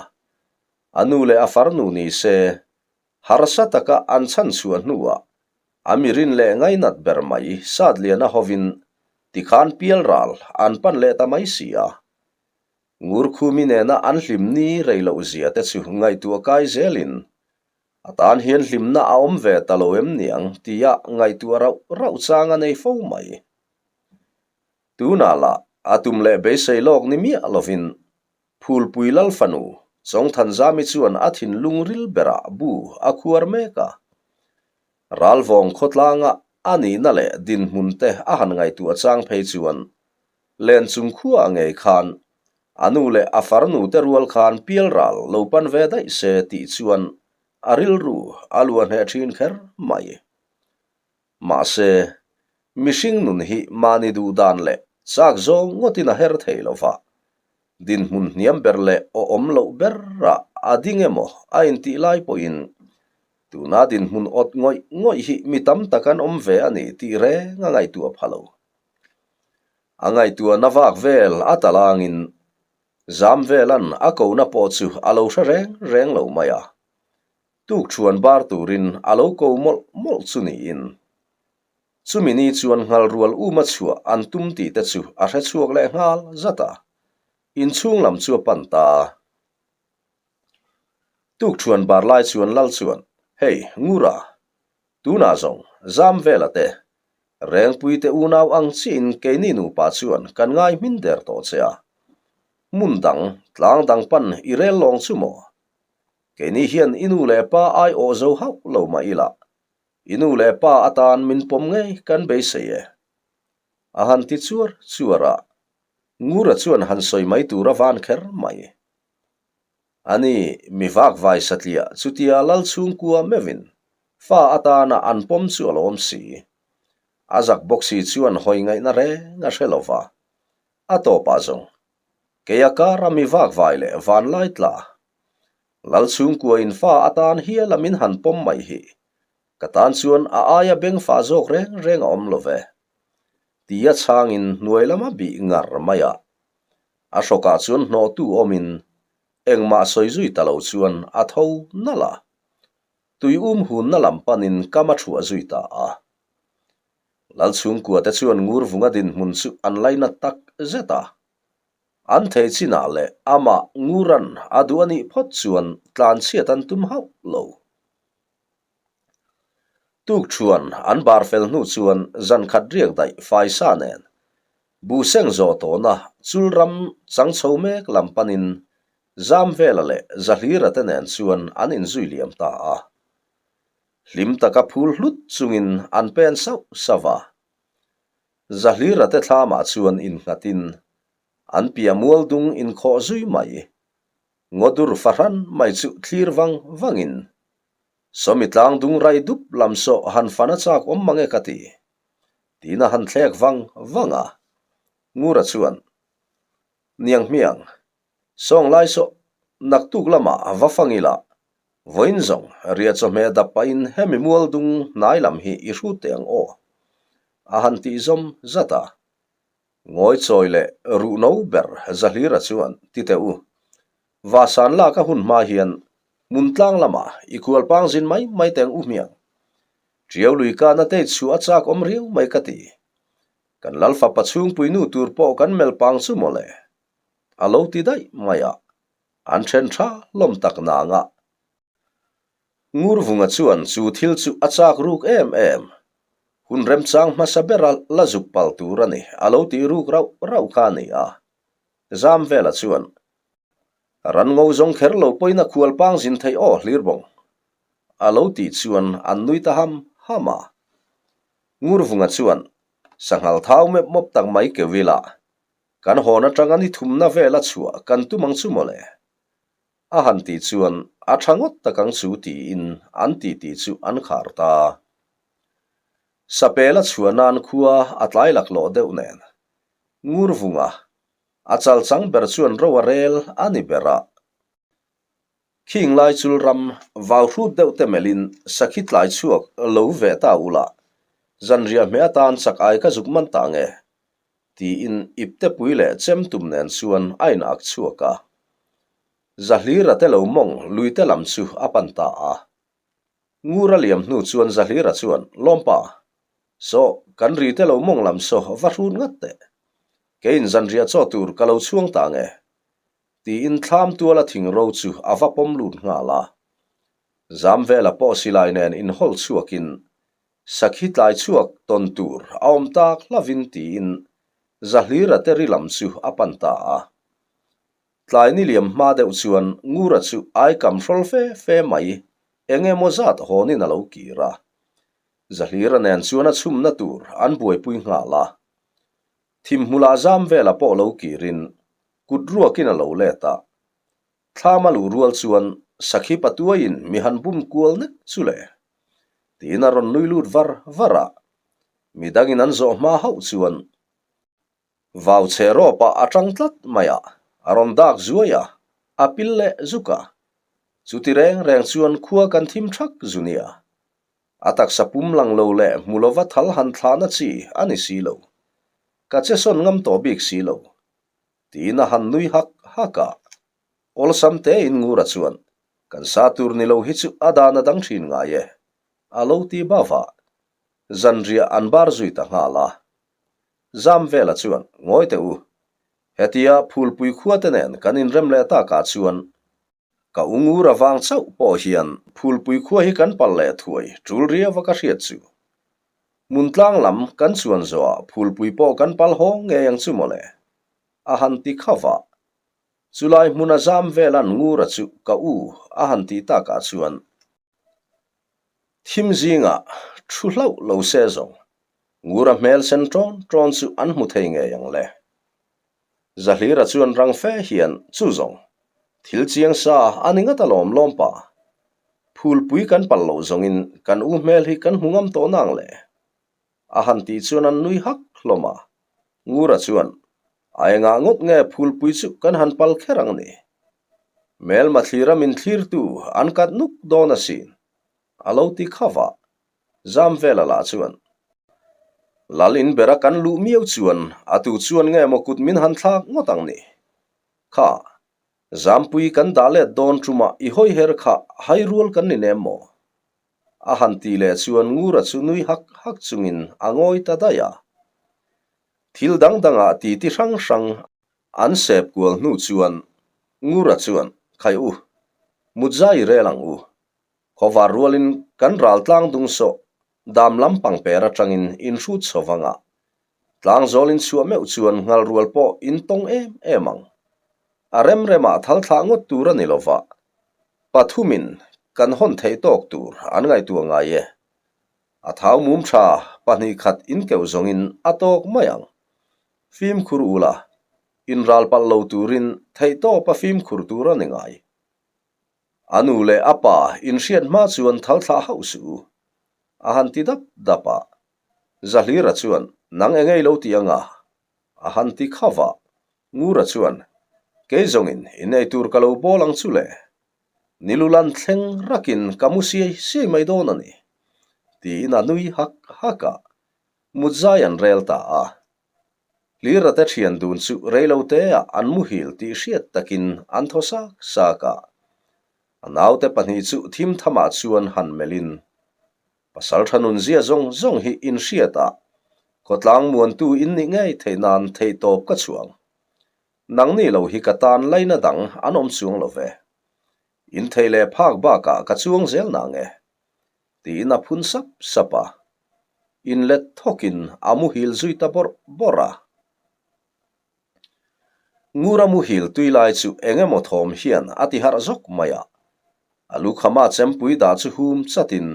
A nu leh a farnu ni se harsa taka an chhan chhuah hnuah a mirin leh ngainat ber mai Satliana hovin tikhan pialral an pan leh ta mai si a. Ngurkhumi nena an hlimni rei loh zia te chu ngaihtuah kai zelin a tan hian hlimna a awm ve ta lo em niang tia ngaihtuah rauh rauh chang a nei fo mai. Tunah lah a tum leh beisei lawk ni miah lovin Phulpui Lal fanu Chawngthanzami chuan a thinlung ril berah bu a khuar mek a. Ralvawng khawtlanga a nihna leh dinhmun te a han ngaihtuah chang phei chuan Lenchung khuaah ngei khan a nu leh a farnu te rual khan pialral lo pan ve daih se tih chuan a rilru a luah hneh thin kher mai. Mahse, mihring nun hi mahni duh dan leh chak zawng ngawtin a her thei lo va, dinhmun hniam ber leh awhawm loh berah a ding emaw a intih lai pawhin tuna dinhmun awt ngawih ngawih hi mi tam tak an awm ve a ni tih reng a ngaihtuah pha lo. A ngaihtuahna vak vel a talangin Zamvelan a kona pawh chu a lo hre reng reng lo mai a. Tukṭhuan bar turin a lo ko mawlh mawlh chu niin. Chumi ni chuan nghal rual uma chhuah an tum tih te chu a hre chhuak leh nghal zat a, inchhung lam chu a pan ta a. Tukṭhuan bar lai chuan Lal chuan, Hei, Ngura, tunah zawng, zam vela te, Rengpui te unau ang chiahin keini nupa chuan kan ngai hmin der tawh che a. Hmun dang, tlang dang pan i rel lawng chu maw? Keini hian i nu leh pa ai awh zo hauh lo mah ila, i nu leh pa atan min pawm ngei kan beisei e. A han ti chuar chuar a, Ngura chuan han sawi mai tur a van kher mai. Ani, mi vakvai satliah chutia lal chhungkua meuhin fa atana an pawm chu a lawm si. A zak bawk si chuan hawi ngaihna reng a hre lo va, a tawpah zawng Keia kara mi vakvai leh vanlai tla, Lal chhungkua in fa atan hial a min han pawm mai hi ka tan chuan a aia beng fah zawk reng reng a awm lo ve. Tia chhangin hnuai lama bih ngar mai a, a hrawkah chuan hnawhtu awmin engmah sawi zui ta lo chuan a tho nalh a, tui um hunna lam panin kam a thuah zui ta a. Lal chhungkua te chuan Ngurvunga dinhmun chu an lainat tak zet a. An thei chinah leh amah Nguran a duh a nih phawt chuan tlanchhiat an tum hauh lo. Tukṭhuan an bar fel hnu chuan zan khat riak daih faisa nen buhseng zawh tawhna chul ram chang chho mek lam panin Zamvela leh Zahlira te nen chuan an inzui liam ta a. Hlim taka phul hlut chungin an pen sauh sauh a. Zahlira te thlamah chuan innghatin an piah mual dung inkhawh zui mai. Ngawdur fahran mai chu thlir vang vangin Sawmi tlang dung rai dup lam saw han fan a chak awm mang e ka ti. Tiin a han thlek vang vang a. Ngura chuan, Niang hmiang, sawng lai saw naktuk lamah va fang ila, vawiin zawng riah chawhmeh dap pahin hemi mual dung hnai lam hi i hrut teh ang aw. A han tih zawm zat a. Ngawi chawi leh ruh no ber Zahlira chuan, Ti teh u, Vasan lak a hun hma hian hmun tlang lamah i kual pang zin mai mai teng u hmiang. Ṭiau lui kana tei chhuah a chak awm riau mai ka ti. Kan lal fapa chhungpui nu tur pawh kan melh pang chu mawle. A lo ti daih mai a, an then tha hlawm tak nanga. Ngurvunga chuan chu thil chu a chak ruk em em. Hun remchang hmasa bera la zuk pal tur a ni a lo tih ruk rauh rauh kha a ni a. Zamvela chuan Ran ngo zawng kher lo pawhin a khual pang zin theih aw hlir bawng. A lo tih chuan an nui ta ham ham a. Ngurvunga chuan sanghal thau mep mawp tak mai keu ila kan hawn atanga ni thumna vela chhuah kan tum ang chu mawle. A han tih chuan a tha ngawt tak ang chu tiin an titi chu an khar ta. Sapela chhuah nan khua a tlai laklawh deuh nen Ngurvunga A chal chang ber chuan ro a rel a ni ber a. Khing lai chul ram vau hrut deuh te melhin sakhi tlai chhuak lo ve ta ula, zanriah hmeh atan chak ai ka zuk man ta nge? tiin iptepui leh chem tum nen chuan a in ak chhuak a. Zahlira te lo mawng lui te lam chu a pan ta a. Ngur a liam hnu chuan Zahlira chuan, Lawmpa, saw, kan ri te lo mawng lam saw va hrut ngat teh. Keiin zanriah chaw tur ka lo chhuang ta nge? tiin thlam tuala thing ro chu a va pawm lut nghal a. Zamvela pawh silai nen inhawl chhuakin sakhi tlai chhuak tawn tur a awm tak hlavin tiin Zahlira te ri lam chu a pan ta a. Tlai ni liam hma deuh chuan Ngura chu aikam hrawl fe fe mai eng emaw zat hawnin a lo kir a. Zahlira nen chuan a chhumna tur an buaipui nghal a. Thimhmulah zam vela pawh lo kirin kut ruakin a lo let a. Thlam a luh rual chuan sakhi patuaiin mi han bum kual nek chu le. Tiin a rawn nui lut var var a. Midangin an zawh hma hauh chuan vau chhe rawpah a tang tlat mai a, a rawn dak zuai a, a pil leh zuk a. Chuti reng reng chuan khua kan thim thak zu nia. A taksa pum lang lo leh hmu lova thal han thlahna chi a ni si lo. Ka che sawn ngam tawh bik si lo. Tiin a han nui hak hak a. Awlsam tein Ngura chuan, Kan sa tur ni lo hi chu a dan a dang thin ngai e, a lo ti bava. Zanriah an bar zui ta nghal a. Zamvela chuan, Ngawi teh u. Hetia Phulpui khuate nen kan inrem leh takah chuan Ka u ngur avang chauh pawh hian Phulpui khua hi kan pal leh thuai tul riau a ka hriat chu. Hmuntlang lam kan chuan zawhah Phulpui pawh kan pal haw ngei ang chu mawle. A han ti kha vah. Chulai hmuna zam velan ngura chu ka u a han tih takah chuan thim zingah thu hlauh lo se zawng ngura hmel sen ṭawn ṭawn chu an hmu thei ngei ang le. Zahlira chuan rang fe hian chu zawng thil chiang sa a ni ngat alawm lawm pa. Phulpui kan pal loh zawngin kan u hmel hi kan hmu ngam tawh nang le. A han tih chuan an nui hak hlawm a. Ngura chuan, A engah ngawt nge phulpui chu kan han pal kher ang ni? Hmelma thlira min thlirtu an kat nuk dawn asin, a lo ti kha vah. Zamvela lah chuan, Lal in bera kan luh miau chuan a tu chuan nge maw kut min han thlak ngawt ang ni? Kha, Zampui kan dah let dawn ṭumah i hawi her kha hai rual kan ni nem maw? A han tih leh chuan Ngura chu nui hak hak chungin a ngawi ta daih a. Thil dang dangah titi hrang hrang an sep kual hnu chuan Ngura chuan, Khai u, mut zai i rel ang u. Khawvar rualin kan ral tlang dung sawh. Dam lam pangper atangin in hrut chho vang a, tlangzawl in chhuah meuh chuan nghal rual pawh in tawng em em ang. A rem remah thal thlah ngawt tur a ni lo va, pathumin kan hawn theih tawk tur an ngaihtuah ngai e. A thau mum tha 2 khat in keuh zawngin a tawk mai ang. Fimkhur ula, inral palh lo turin theihtawpa fimkhur tur a ni ngai. A nu leh a pa inhriat hma chuan thal thlah hauh suh u. A han ti dap dap a. Zahlira chuan, Nang engei lo ti anga? A han ti khav a. Ngura chuan, Kei zawngin in ei tur ka lo bawl ang chu le. Nilulan thleng rakin ka mu siai siai mai dawn a ni. Tiin a nui hak hak a. Mutzai an rel ta a. Hlira te thian dun chu reiloteah an muhil tih hriat takin an thaw sak sak a. A naute pahnih chu thim thamah chuan han melhin, Pasal tha nun zia zawng zawng hi inhriat a, khawtlang muantu in nih ngei theih nan theihtawp ka chhuang. Nangni lo hi ka tan laina dang an awm chuang lo ve. In thei leh phak bakah ka chuang zel na nge? Tiin a phun sap sap a. Inlet thawkin a muhil zui ta bawrh bawrh a. Ngura muhil tui lai chu eng emaw thawm hian a ti harh zawk mai a. A lukhama chempui dah chu hum chatin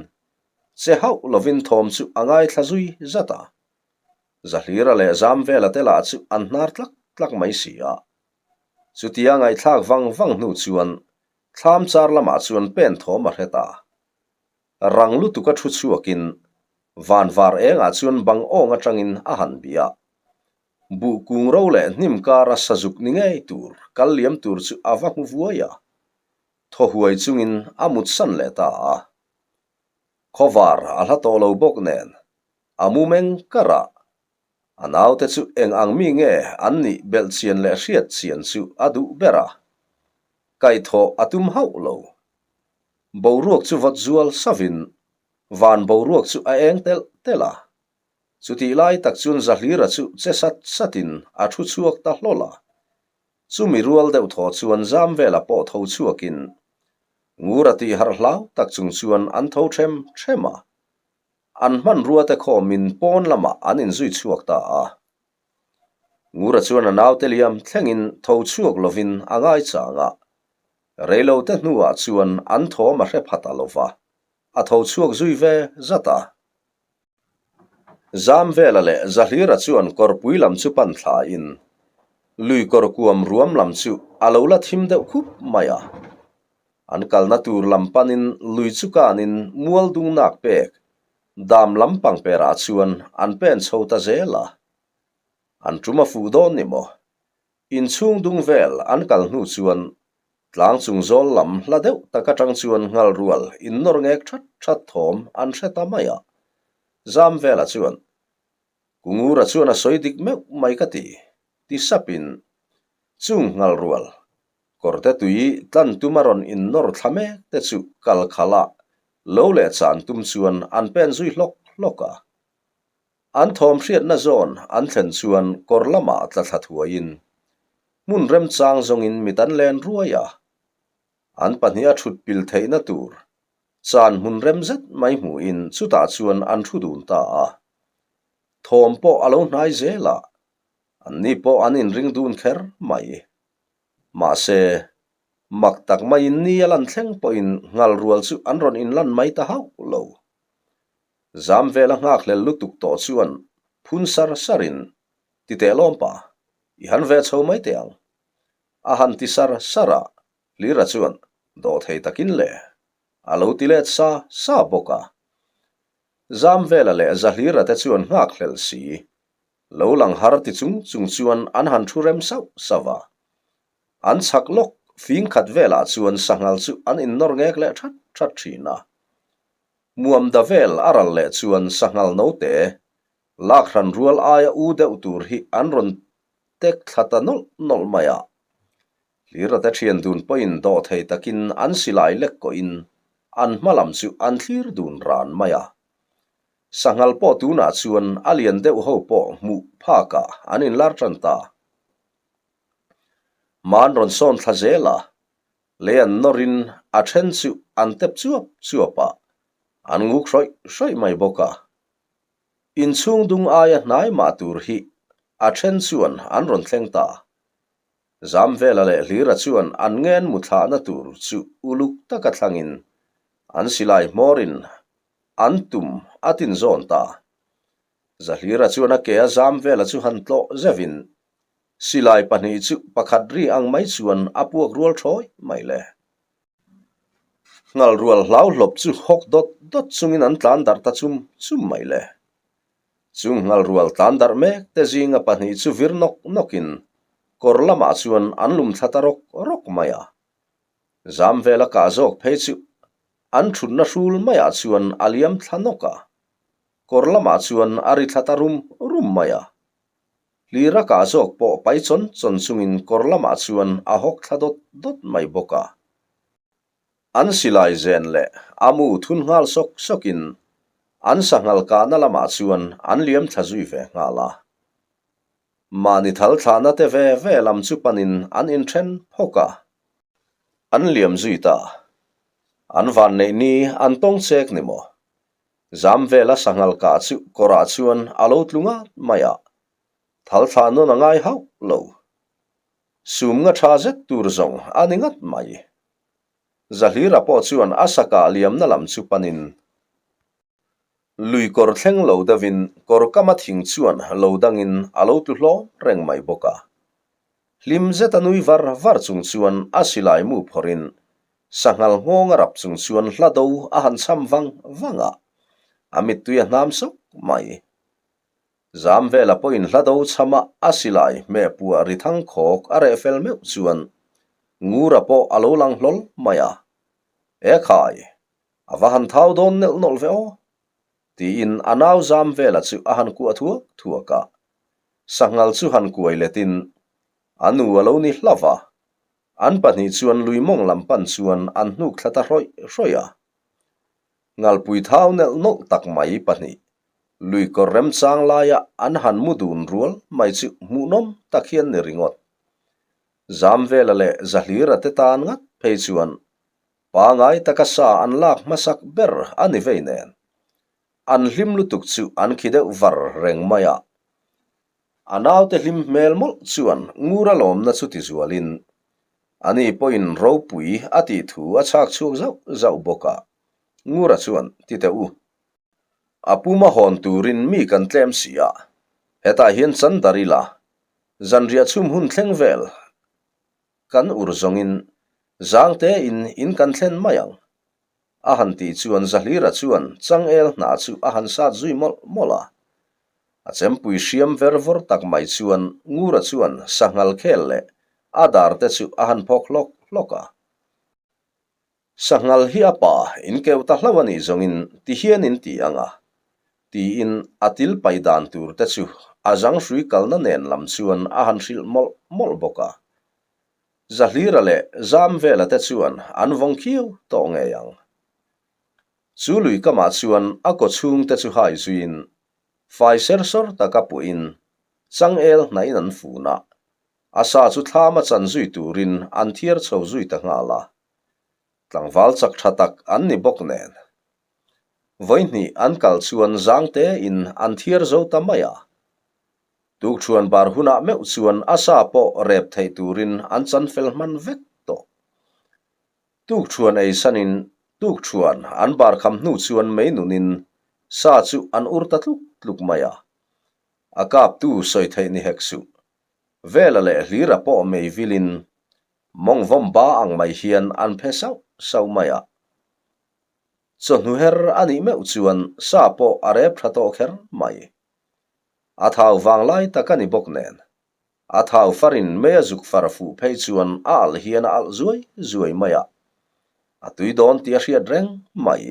che hauh lovin thawm chu a ngaithla zui zat a. Zahlira leh Zamvela te lah chu an hnar tlak tlak mai si a. Chutia ngaihthlak vang vang hnu chuan thlam char lamah chuan pen thawm a hre ta. Rang lutuka thu chhuakin van var engah chuan bang awng atangin a han bia. Buh kung ro leh hnim kara sazuk ni ngei tur kal liam tur chu a va hmu vuai a. Thaw huai chungin a mutsan leh ta a. Khawvar a hla tawh lo bawk nen a mu meng kar a. A naute chu eng ang mi nge an nih belh chian leh hriat chian chu a duh ber a, kaihthawh a tum hauh lo. Boruak chu vawt zual savin van boruak chu a eng telh telh a. Chutih lai tak chuan Zahlira chu che sat satin a thu chhuak ta hlawl a. Chumi rual deuh thaw chuan zam vela pawh tho chhuakin Ngura tih harh hlau tak chung chuan an tho ṭhem ṭhem a. An hmanrua te khawmin pawn lamah an inzui chhuak ta a. Ngura chuan a naute liam thlengin tho chhuak lovin a ngai chang a. Reilote hnuah chuan an thawm a hre pha ta lova, a tho chhuak zui ve zat a. Zamvela leh Zahlira chuan kawrpui lam chu pan thlain lui kawr kuam ruam lam chu a lo la thim deuh khup mai a. An kalna tur lam panin lui chu kanin mual dung nak pek dam lam pangperah chuan an pen chho ta zel a. An tum a fuh dawn ni maw? Inchhung dung vel an kal hnu chuan tlang chung zawl lam hla deuh tak atang chuan nghal rual innawr ngek that that thawm an hre ta mai a. Zam vela chuan, Kungura chuan a sawi dik meuh mai ka ti, ti sapin chung nghal rual Kawrte tui tlan tuma rawn innawr thla mek te chu kal khalh a, lo leh chan tum chuan an pen zui hlawk hlawk a. An thawm hriatna zawn an thlen chuan kawr lamah tla thla thuaiin hmun remchang zawngin mit an len ruai a. An pahniha thut pil theihna tur chan hmun rem zet mai hmuhin chutah chuan an thu dun ta a. Thawm pawh a lo hnai zel a, anni pawh an inring dun kher mai. Mahse, mak tak maiin ni a lan thleng pawhin nghal rual chu an rawn inlan mai ta hauh lo. Zam vela nghakhlel lutuk tawh chuan phun sar sarin, Ti teh lawm pa, i han ve chho mai teh ang. A han ti sar sar a, Hlira chuan dawhthei takin le a lo ti let sa sa bawk a. Zam vela leh Zahlira te chuan nghakhlel si, lo lang har ti chung chung chuan an han thu rem sauh sauh a. An chhak lawk fing khat velah chuan sanghal chu an innawr ngek leh that that thin a. Muamda vel a ral leh chuan sanghal note lak hran rual aia u deuh tur hi an rawn tek thla ta nawlh nawlh mai a. Hlirate thian dun pawhin dawh thei takin an silai lek kawhin an hma lam chu an thlir dun ran mai a. Sanghal pawh tunah chuan a lian deuh ho pawh hmuh phakah an inlar tan ta. Hma an rawn sawn thla zel a, lei an nawrin a then chu an tep chuap chuap a. An nguk hrawih hrawih mai bawk a. Inchhung dung aia hnai mah tur hi a then chuan an rawn thleng ta. Zamvela leh Hlira chuan an ngen mu thlahna tur chu uluk taka thlangin an silai hmawrin an tum a tin zawn ta. Zahlira chuan a ke a Zamvela chu han tlawh zeuhin silai pahnih chu pakhat ri ang mai chuan a puak rual thawi mai le. Ngal rual hlau hlawp chu hawk dawt dawt chungin an tlan darh ta chum chum mai le. Chung ngal rual tlan darh mek te zinga pahnih chu vir nawk nawkin kawr lamah chuan an lum thla ta rawk rawk mai a. Zam vela kah zawk phei chu an thutna hrul maiah chuan a liam thla nawk a, kawr lamah chuan a ri thla ta rum rum mai a. Hlira kah zawk pawh pai chawn chawn chungin kawr lamah chuan a hawk thla dawt dawt mai bawk a. An silai zen leh a mu thun nghal sawk sawkin an sanghal kahna lamah chuan an liam thla zui ve nghal a. Mahni thal thlahna te ve ve lam chu panin an inthen phawk a. An liam zui ta. An vanneih ni an tawng chek ni maw? Zam vela sanghal kah chu kawrah chuan a lo tlu ngat mai a, thal thlah nawn a ngai hauh lo. Sum nga tha zet tur zawng a ni ngat mai. Zahlira pawh chuan a sa kah liamna lam chu panin lui kawr thleng lo deuhin kawr kama thing chuan lo dangin a lo tlu hlawm reng mai bawk a. Hlim zeta nui var var chung chuan a silai mu phawrhin Sanghal nghawng a rap chung chuan hla do a han cham vang vang a, a mittui a hnam sawk mai. Zam vela pawhin hla do chama a silai hmehpuah ri thang khawk a reh fel meuh chuan Ngura pawh a lo lang hlawl mai a, E khai, a va han thau dawn nelh nawlh ve aw, tiin a nau zam vela chu a han kuah thuak thuak a. Sanghal chu han kuai letin a nu a lo ni hlauh va, An pahnih chuan lui mawng lam pan chuan an hnuk thla ta hrawih hrawih a. Ngalpui thau nelh nawlh tak mai pahnih, lui kawr remchang laia an han mu dun rual mai chu hmuhnawm tak hian ni ringawt. Zamvela leh Zahlira te tan ngat phei chuan pangai taka sa an lak hmasak ber a ni vei nen. An hlim lutuk chu an khi deuh var reng mai a. A naute hlim hmel mawlh chuan Ngura lawmna chu ti zualin ani pawhin ropui a tih thu a chhak chhuak zauh zauh bawk a. Ngura chuan, Ti teh u. A puma hawn turin mi kan tlem si a, hetah hian chan dar ila, zanriah chhum hun thleng vel kan ur zawngin zangtein in kan thlen mai ang. A han tih chuan Zahlira chuan changel hnah chu a han sat zui mawlh mawlh a. A chempui hriam ver vawr tak mai chuan Ngura chuan sanghal khel leh a dar te chu a han phawk hlawk hlawk a. Sanghal hi a pa in keuh ta hlauh a nih zawngin ti hian in ti ang a, tiin a til pai dan tur te chu a zanghrui kalna nen lam chuan a han hrilh mawlh mawlh bawk a. Zahlira leh Zamvela te chuan an vawng khiau tawh ngei ang. Chu lui kamah chuan a kaw chhung te chu hai zuiin, fai ser sawr taka puhin changel hnaihin an fun a, a sa chu thlama chan zui turin an thiar chho zui ta nghal a. Tlangval chak tha tak an ni bawk nen. Vawihnih an kal chuan zangtein an thiar zo ta mai a. Tukṭhuan bar hunah meuh chuan a sa pawh rep theih turin an chan fel hman vek tawh. Tukṭhuan ei sanin tukṭhuan an bar kham hnu chuan mei nunin sa chu an ur ta tluk tluk mai a. A kaptu sawi theih ni hek suh. Vela leh Hlira pawh mei vilin mawng vawm ba ang mai hian an phe sauh sauh mai a. Chawhnu her a nih meuh chuan sa pawh a rep tha tawh kher mai. A thau vang lai tak a ni bawk nen. A thau farin mei a zuk far fuh phei chuan a alh hian a alh zuai zuai mai a, a tui dawn tih a hriat reng mai.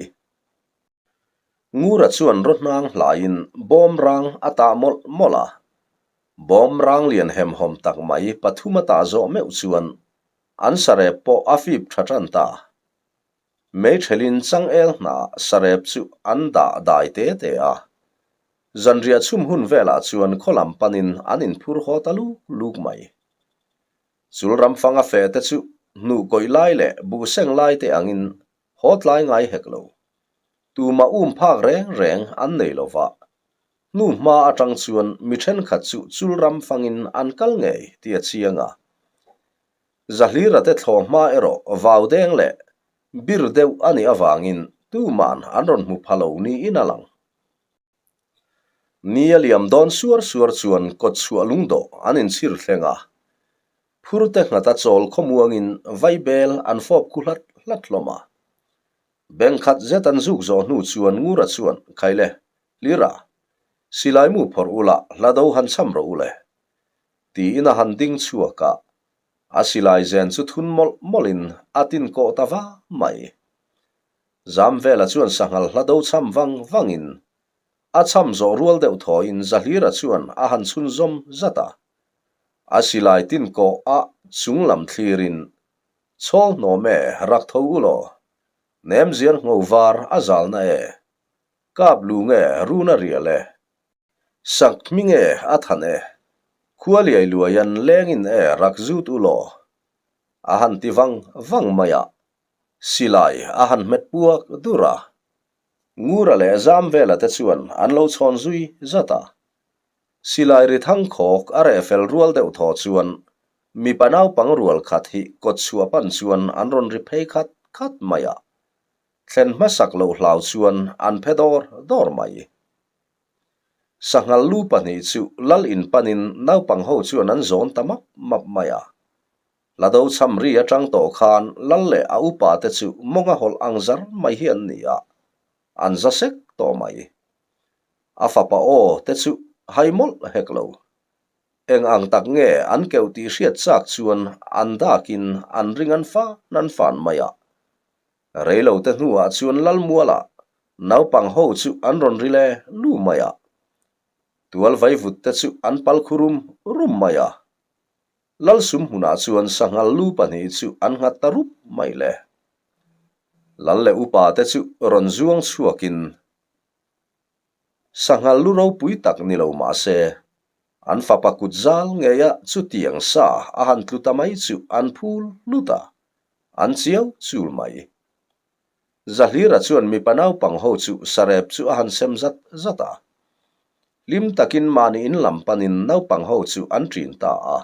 Ngura chuan rawhnang hlaiin bawm rang a tah mawlh mawlh a, bawm rang lian hemhawm tak mai pathum a tah zawh meuh chuan an sarep pawh a fip tha tan ta. Meithelin changel hna sarep chu an dah dai te te a. Zanriah chhum hun velah chuan khaw lam panin an inphur haw ta luk luk mai. Chul ram fanga fe te chu hnuh kawih lai leh buh seng lai te angin haw tlai ngai hek lo. Tumah um phak reng reng an nei lo va. Hnu hma atang chuan mi thenkhat chu chul ram fangin an kal ngei tih a chiang a. Zahlira te thlawh hma erawh vau deng leh bir deuh a nih avangin tuman an rawn hmu pha lo niin a lang. Ni a liam dawn suar suar chuan kawtchhuah lungdawh an inchhir thleng a. Phurte nghata chawl khawmuangin vaibel an fawp khu hlat hlat hlawm a. Bengkhat zet an zuk zawh hnu chuan Ngura chuan, Khaile, Hlira, silai mu phawrh ula hla do han cham rawh u le. Tiin a han ding chhuak a, a silai zen chu thun mawlh mawlhin a tin kawh ta va mai. Zamvela chuan sanghal hla do cham vang vangin a cham zawh rual deuh thawiin Zahlira chuan a han chhunzawm zat a. A silai tin kawh a chung lam thlirin, Chhawl hnawm e, rak tho u law. Nemziar ngho var a zalna e. Kap lu nge run a rial e. Sak hming e a than e. Khua liai luai an lengin e rak zut u law. A han ti vang vang mai a. Silai a han hmet puak dur a. Ngura leh Zamvela te chuan an lo chhawn zui zat a. Silai ri thang khawk a reh fel rual deuh thaw chuan mipa naupang rual khat hi kawtchhuah pan chuan an rawn ri phei khat khat mai a. Thlen hmasak loh hlau chuan an phe dawr dawr mai. Sanghal lu pahnih chu lal in panin naupang ho chuan an zawn ta map map mai a. Lado cham ri atang tawh khan lal leh a upa te chu mawnga hawlh ang zar mai hi an ni a, an za sek tawh mai. A fapa aw te chu hai mawlh hek lo. Eng ang tak nge an keuh tih hriat chak chuan an dakin an ring an fan an fan mai a. Reilote hnuah chuan Lalmuala naupang ho chu an rawn ri le lu mai a. Tual vaivut te chu an pal khu rum rum mai a. Lalsum hmunah chuan sanghal lu pahnih chu an nghat ta rup mai le. Lal leh upa te chu rawn zuang chhuakin sanghal lu ropui tak ni lo mah se, an fapa kut zal ngeia chutiang sa a han tlu ta mai chu an phul hlut a. An chiau chul mai. Zahlira chuan mipa naupang ho chu sarep chu a han sem zat zat a. Hlim takin mahni in lam panin naupang ho chu an ṭin ta a.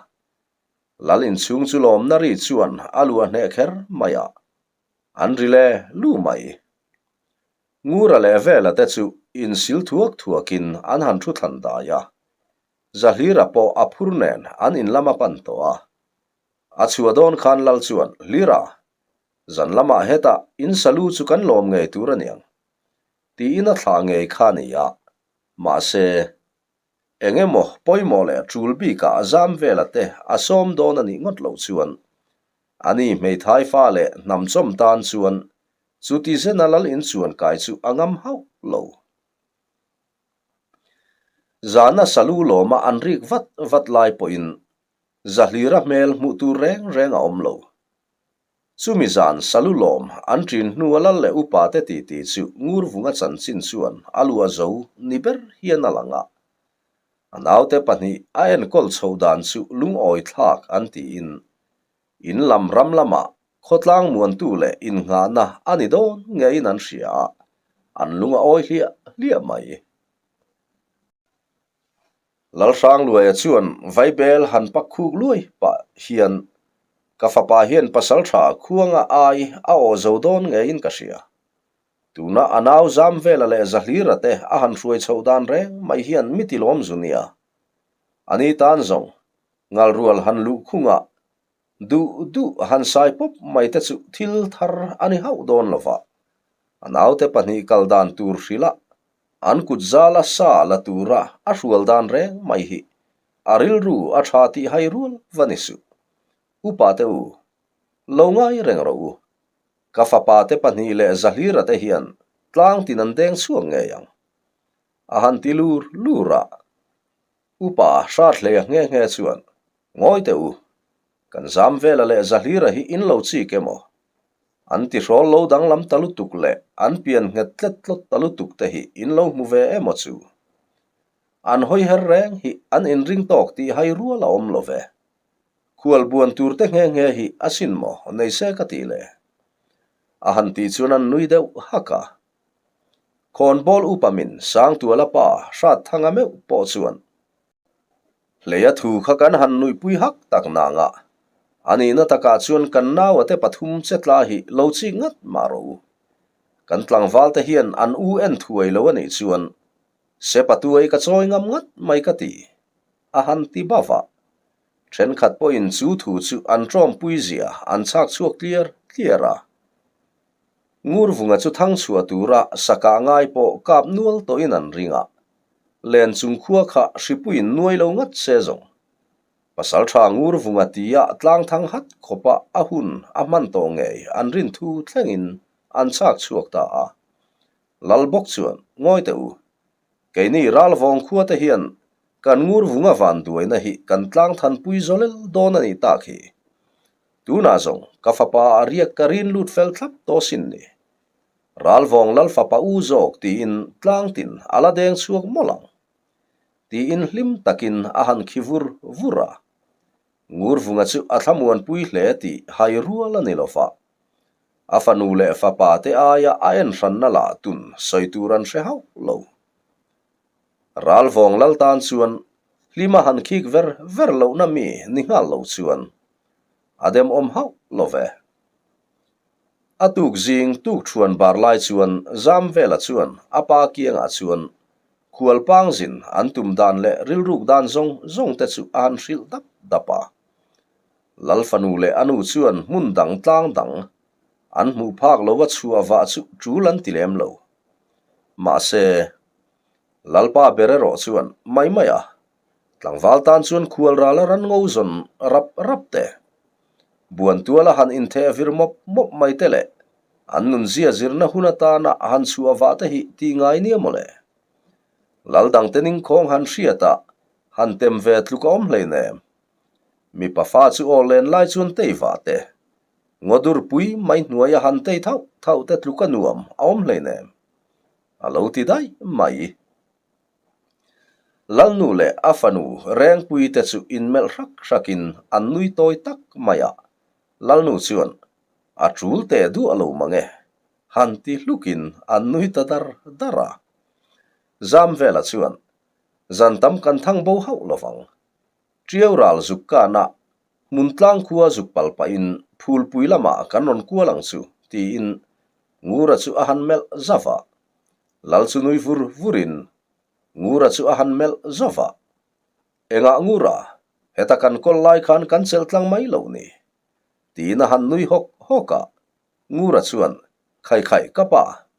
Lal inchhung chu lawmna ri chuan a luah hneh kher mai a. An ri le lu mai. Ngura leh Vela te chu insil thuak thuakin an han thu thlan dai a. Zahlira pawh a phur nen an in lam a pan tawh a. A chhuah dawn khan Lal chuan, Hlira, zan lamah hetah in salu chu kan lawm ngei tur a niang, tiin a thlah ngei kha a ni a. Mahse, eng emaw pawimawh leh tul bikah zam vela te a sawm dawn a nih ngawt loh chuan, ani hmeithai fa leh hnamchawm tan chuan chuti zena Lal inchuan kai chu a ngam hauh lo. Zana salu lawma an rik vat vat lai pawhin Zahlira hmel hmuh tur reng reng a awm lo. Chumi zan salu lawm an ṭin hnu a lal leh upa te titi chu Ngurvunga chanchin chuan a lu a zo ni ber hian a lang a. A naute pahnih a enkawl chhoh dan chu lungawi thlak an tiin in lam ram lamah khawtlang muantu leh innghahna a ni dawn ngeiin an hria a, an lung a awi hliah hliah mai. Lalhrangluaia chuan Vaibel han pak khuk luai pah hian ka fapa hian pasal tha khuanga ai a aw zo dawn ngeiin ka hria. Tuna a nau Zamvela leh Zahlira te a han hruai chhoh dan reng mai hian mi ti lawm zu nia. Ani tan zawng ngalrual han luh khungah duh duh han sai pawp mai te chu thil thar a ni hauh dawn lova. A naute pahnih kal dan tur hrilh a An kut zala sa la tura a hrual dan reng mai hi a rilru a tha tih hai rual va ni suh. Upa te u, lo ngai reng rawh u. Ka fapa te pahnih leh Zahlira te hian tlang tin an deng chhuak ngei ang. A han ti lur lur a. Upa Hrathleia nghe nghe chuan, Ngawi teh u, kan Zamvela leh Zahlira hi in lo chik emaw? An tihrawl lo danglam ta lutuk leh an pian nghet tlet tlawt ta lutuk te hi in lo hmu ve emaw chu? An hawi her reng hi an inring tawk tih hai rual a awm lo ve. Khual buan tur te nghe nghe hi a sin maw nei se ka ti le? A han tih chuan an nui deuh hak a. Khawnbawl upa min Sangtuala pa Hratthanga meuh pawh chuan Hleia thu kha kan han nuihpui hak tak nangah a nihna takah chuan kan naua te pathum che tla hi lo chik ngat mah rawh u. Kan tlangval te hian an u en thuai lo a nih chuan Sepa tuai ka chawi ngam ngat mai ka ti, a han ti bauh a. Thenkhat pawhin chu thu chu an tawmpui zia an chhak chhuak tliar tliar a. Ngurvunga chu thang chhuah tura sakah ngai pawh kap nual tawhin an ring a, len chung khua kha hripuiin nuai lo ngat se zawng. Pasaltha Ngurvunga tia tlang thang hat khawpa a hun a hman tawh ngei an rin thu thlengin an chhak chhuak ta a. Lal bawk chuan, Ngawi teh u, keini Ralvawng khua te hian kan Ngurvunga vanduaina hi kan tlang thanpui zawlel dawn a nih tak hi. Tunah zawng ka fapa a riak ka rin lut fel thlap tawh sin ni. Ralvawng lal fapa u zawk tiin tlang tin a la deng chhuak mawlh ang. Tiin hlim takin a han khi vur vur a. Ngurvunga chu a thlamuanpui hle tih hai rual a ni lo va. A fanu leh fapa te aia a en hranna lah tun sawi tur an hre hauh lo. Ralvawng lal tan chuan hlima han khik ver ver lohna mi ni nghal lo chuan a demawm hauh lo ve. A tuk zing tuk thuan bar lai chuan Zamvela chuan a pa kiangah chuan khualpang zin an tum dan leh rilruk dan zawng zawng te chu a han hrilh dap dap a. Lal fanu leh a nu chuan hmun dang tlang dang an hmuh phak lova chhuah vah chu tul an ti lem lo. Mahse, Lalpa ber erawh chuan mai mai a, tlangval tan chuan khual ral a ran ngo zawn rap rap te, buan tuala han intheh vir mawp mawp mai te leh an nunzia zirna hun atana han chhuah vah te hi tih ngai nia mawle. Lal dangte ningkhawng han hriat a, han tem ve tluk a awm hleinem. Mipa fa chu aw len lai chuan tei vah te, Ngawdur pui mai hnuaia han tei thauh thauh te tluk a nuam a awm hleinem. A lo ti daih mai. Lalnu leh a fanu Rengpui te chu inmelh hrak hrakin an nui tawi tak mai a, Lalnu chuan, A tul teh duah lo mang e, han ti hlukin an nui ta dar dar a. Zamvela chuan, Zan tam kan thang bo hauh lovang. Ṭiau ral zuk kana hmun tlang khua zuk pal pahin phulpui lamah kan rawn kual ang chu, tiin Ngura chu a han melh zauh a. Lal chu nui vur vurin Ngura chu a han melh zauh a. Engah Ngura, heta kan kawl lai khan kan chelh tlang mai lo ni? tiin a han nui hawk hawk a. Ngura chuan, Khai khai, ka pa,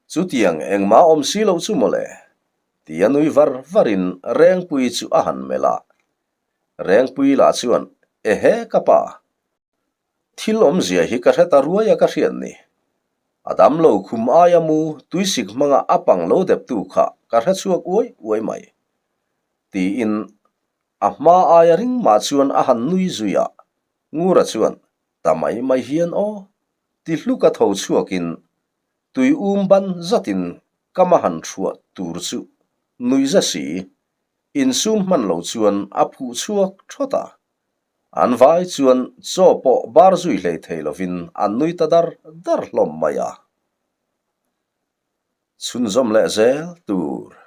chutiang engmah awm si loh chu mawle, Tia nui var varin Rengpui chu a han melh a. Rengpui lah chuan, Ehe ka pa, thil awmzia hi ka hre ta ruai a ka hriat ni. A damlo khum aia mu tuisik hmanga a pang lo deptu kha ka hre chhuak uai uai mai. Tiin a hma aia ring mah chuan a han nui zui a. Ngura chuan, Ta mai mai hian aw, ti hluk a tho chhuakin Tui um ban zatin ka ma han thuah tur chu nui za si, insum hman lo chuan a phuh chhuak thawt a. An vai chuan chaw pawh bar zui hlei thei lovin an nui ta dar dar hlawm mai a. Chhunzawm leh zel tur.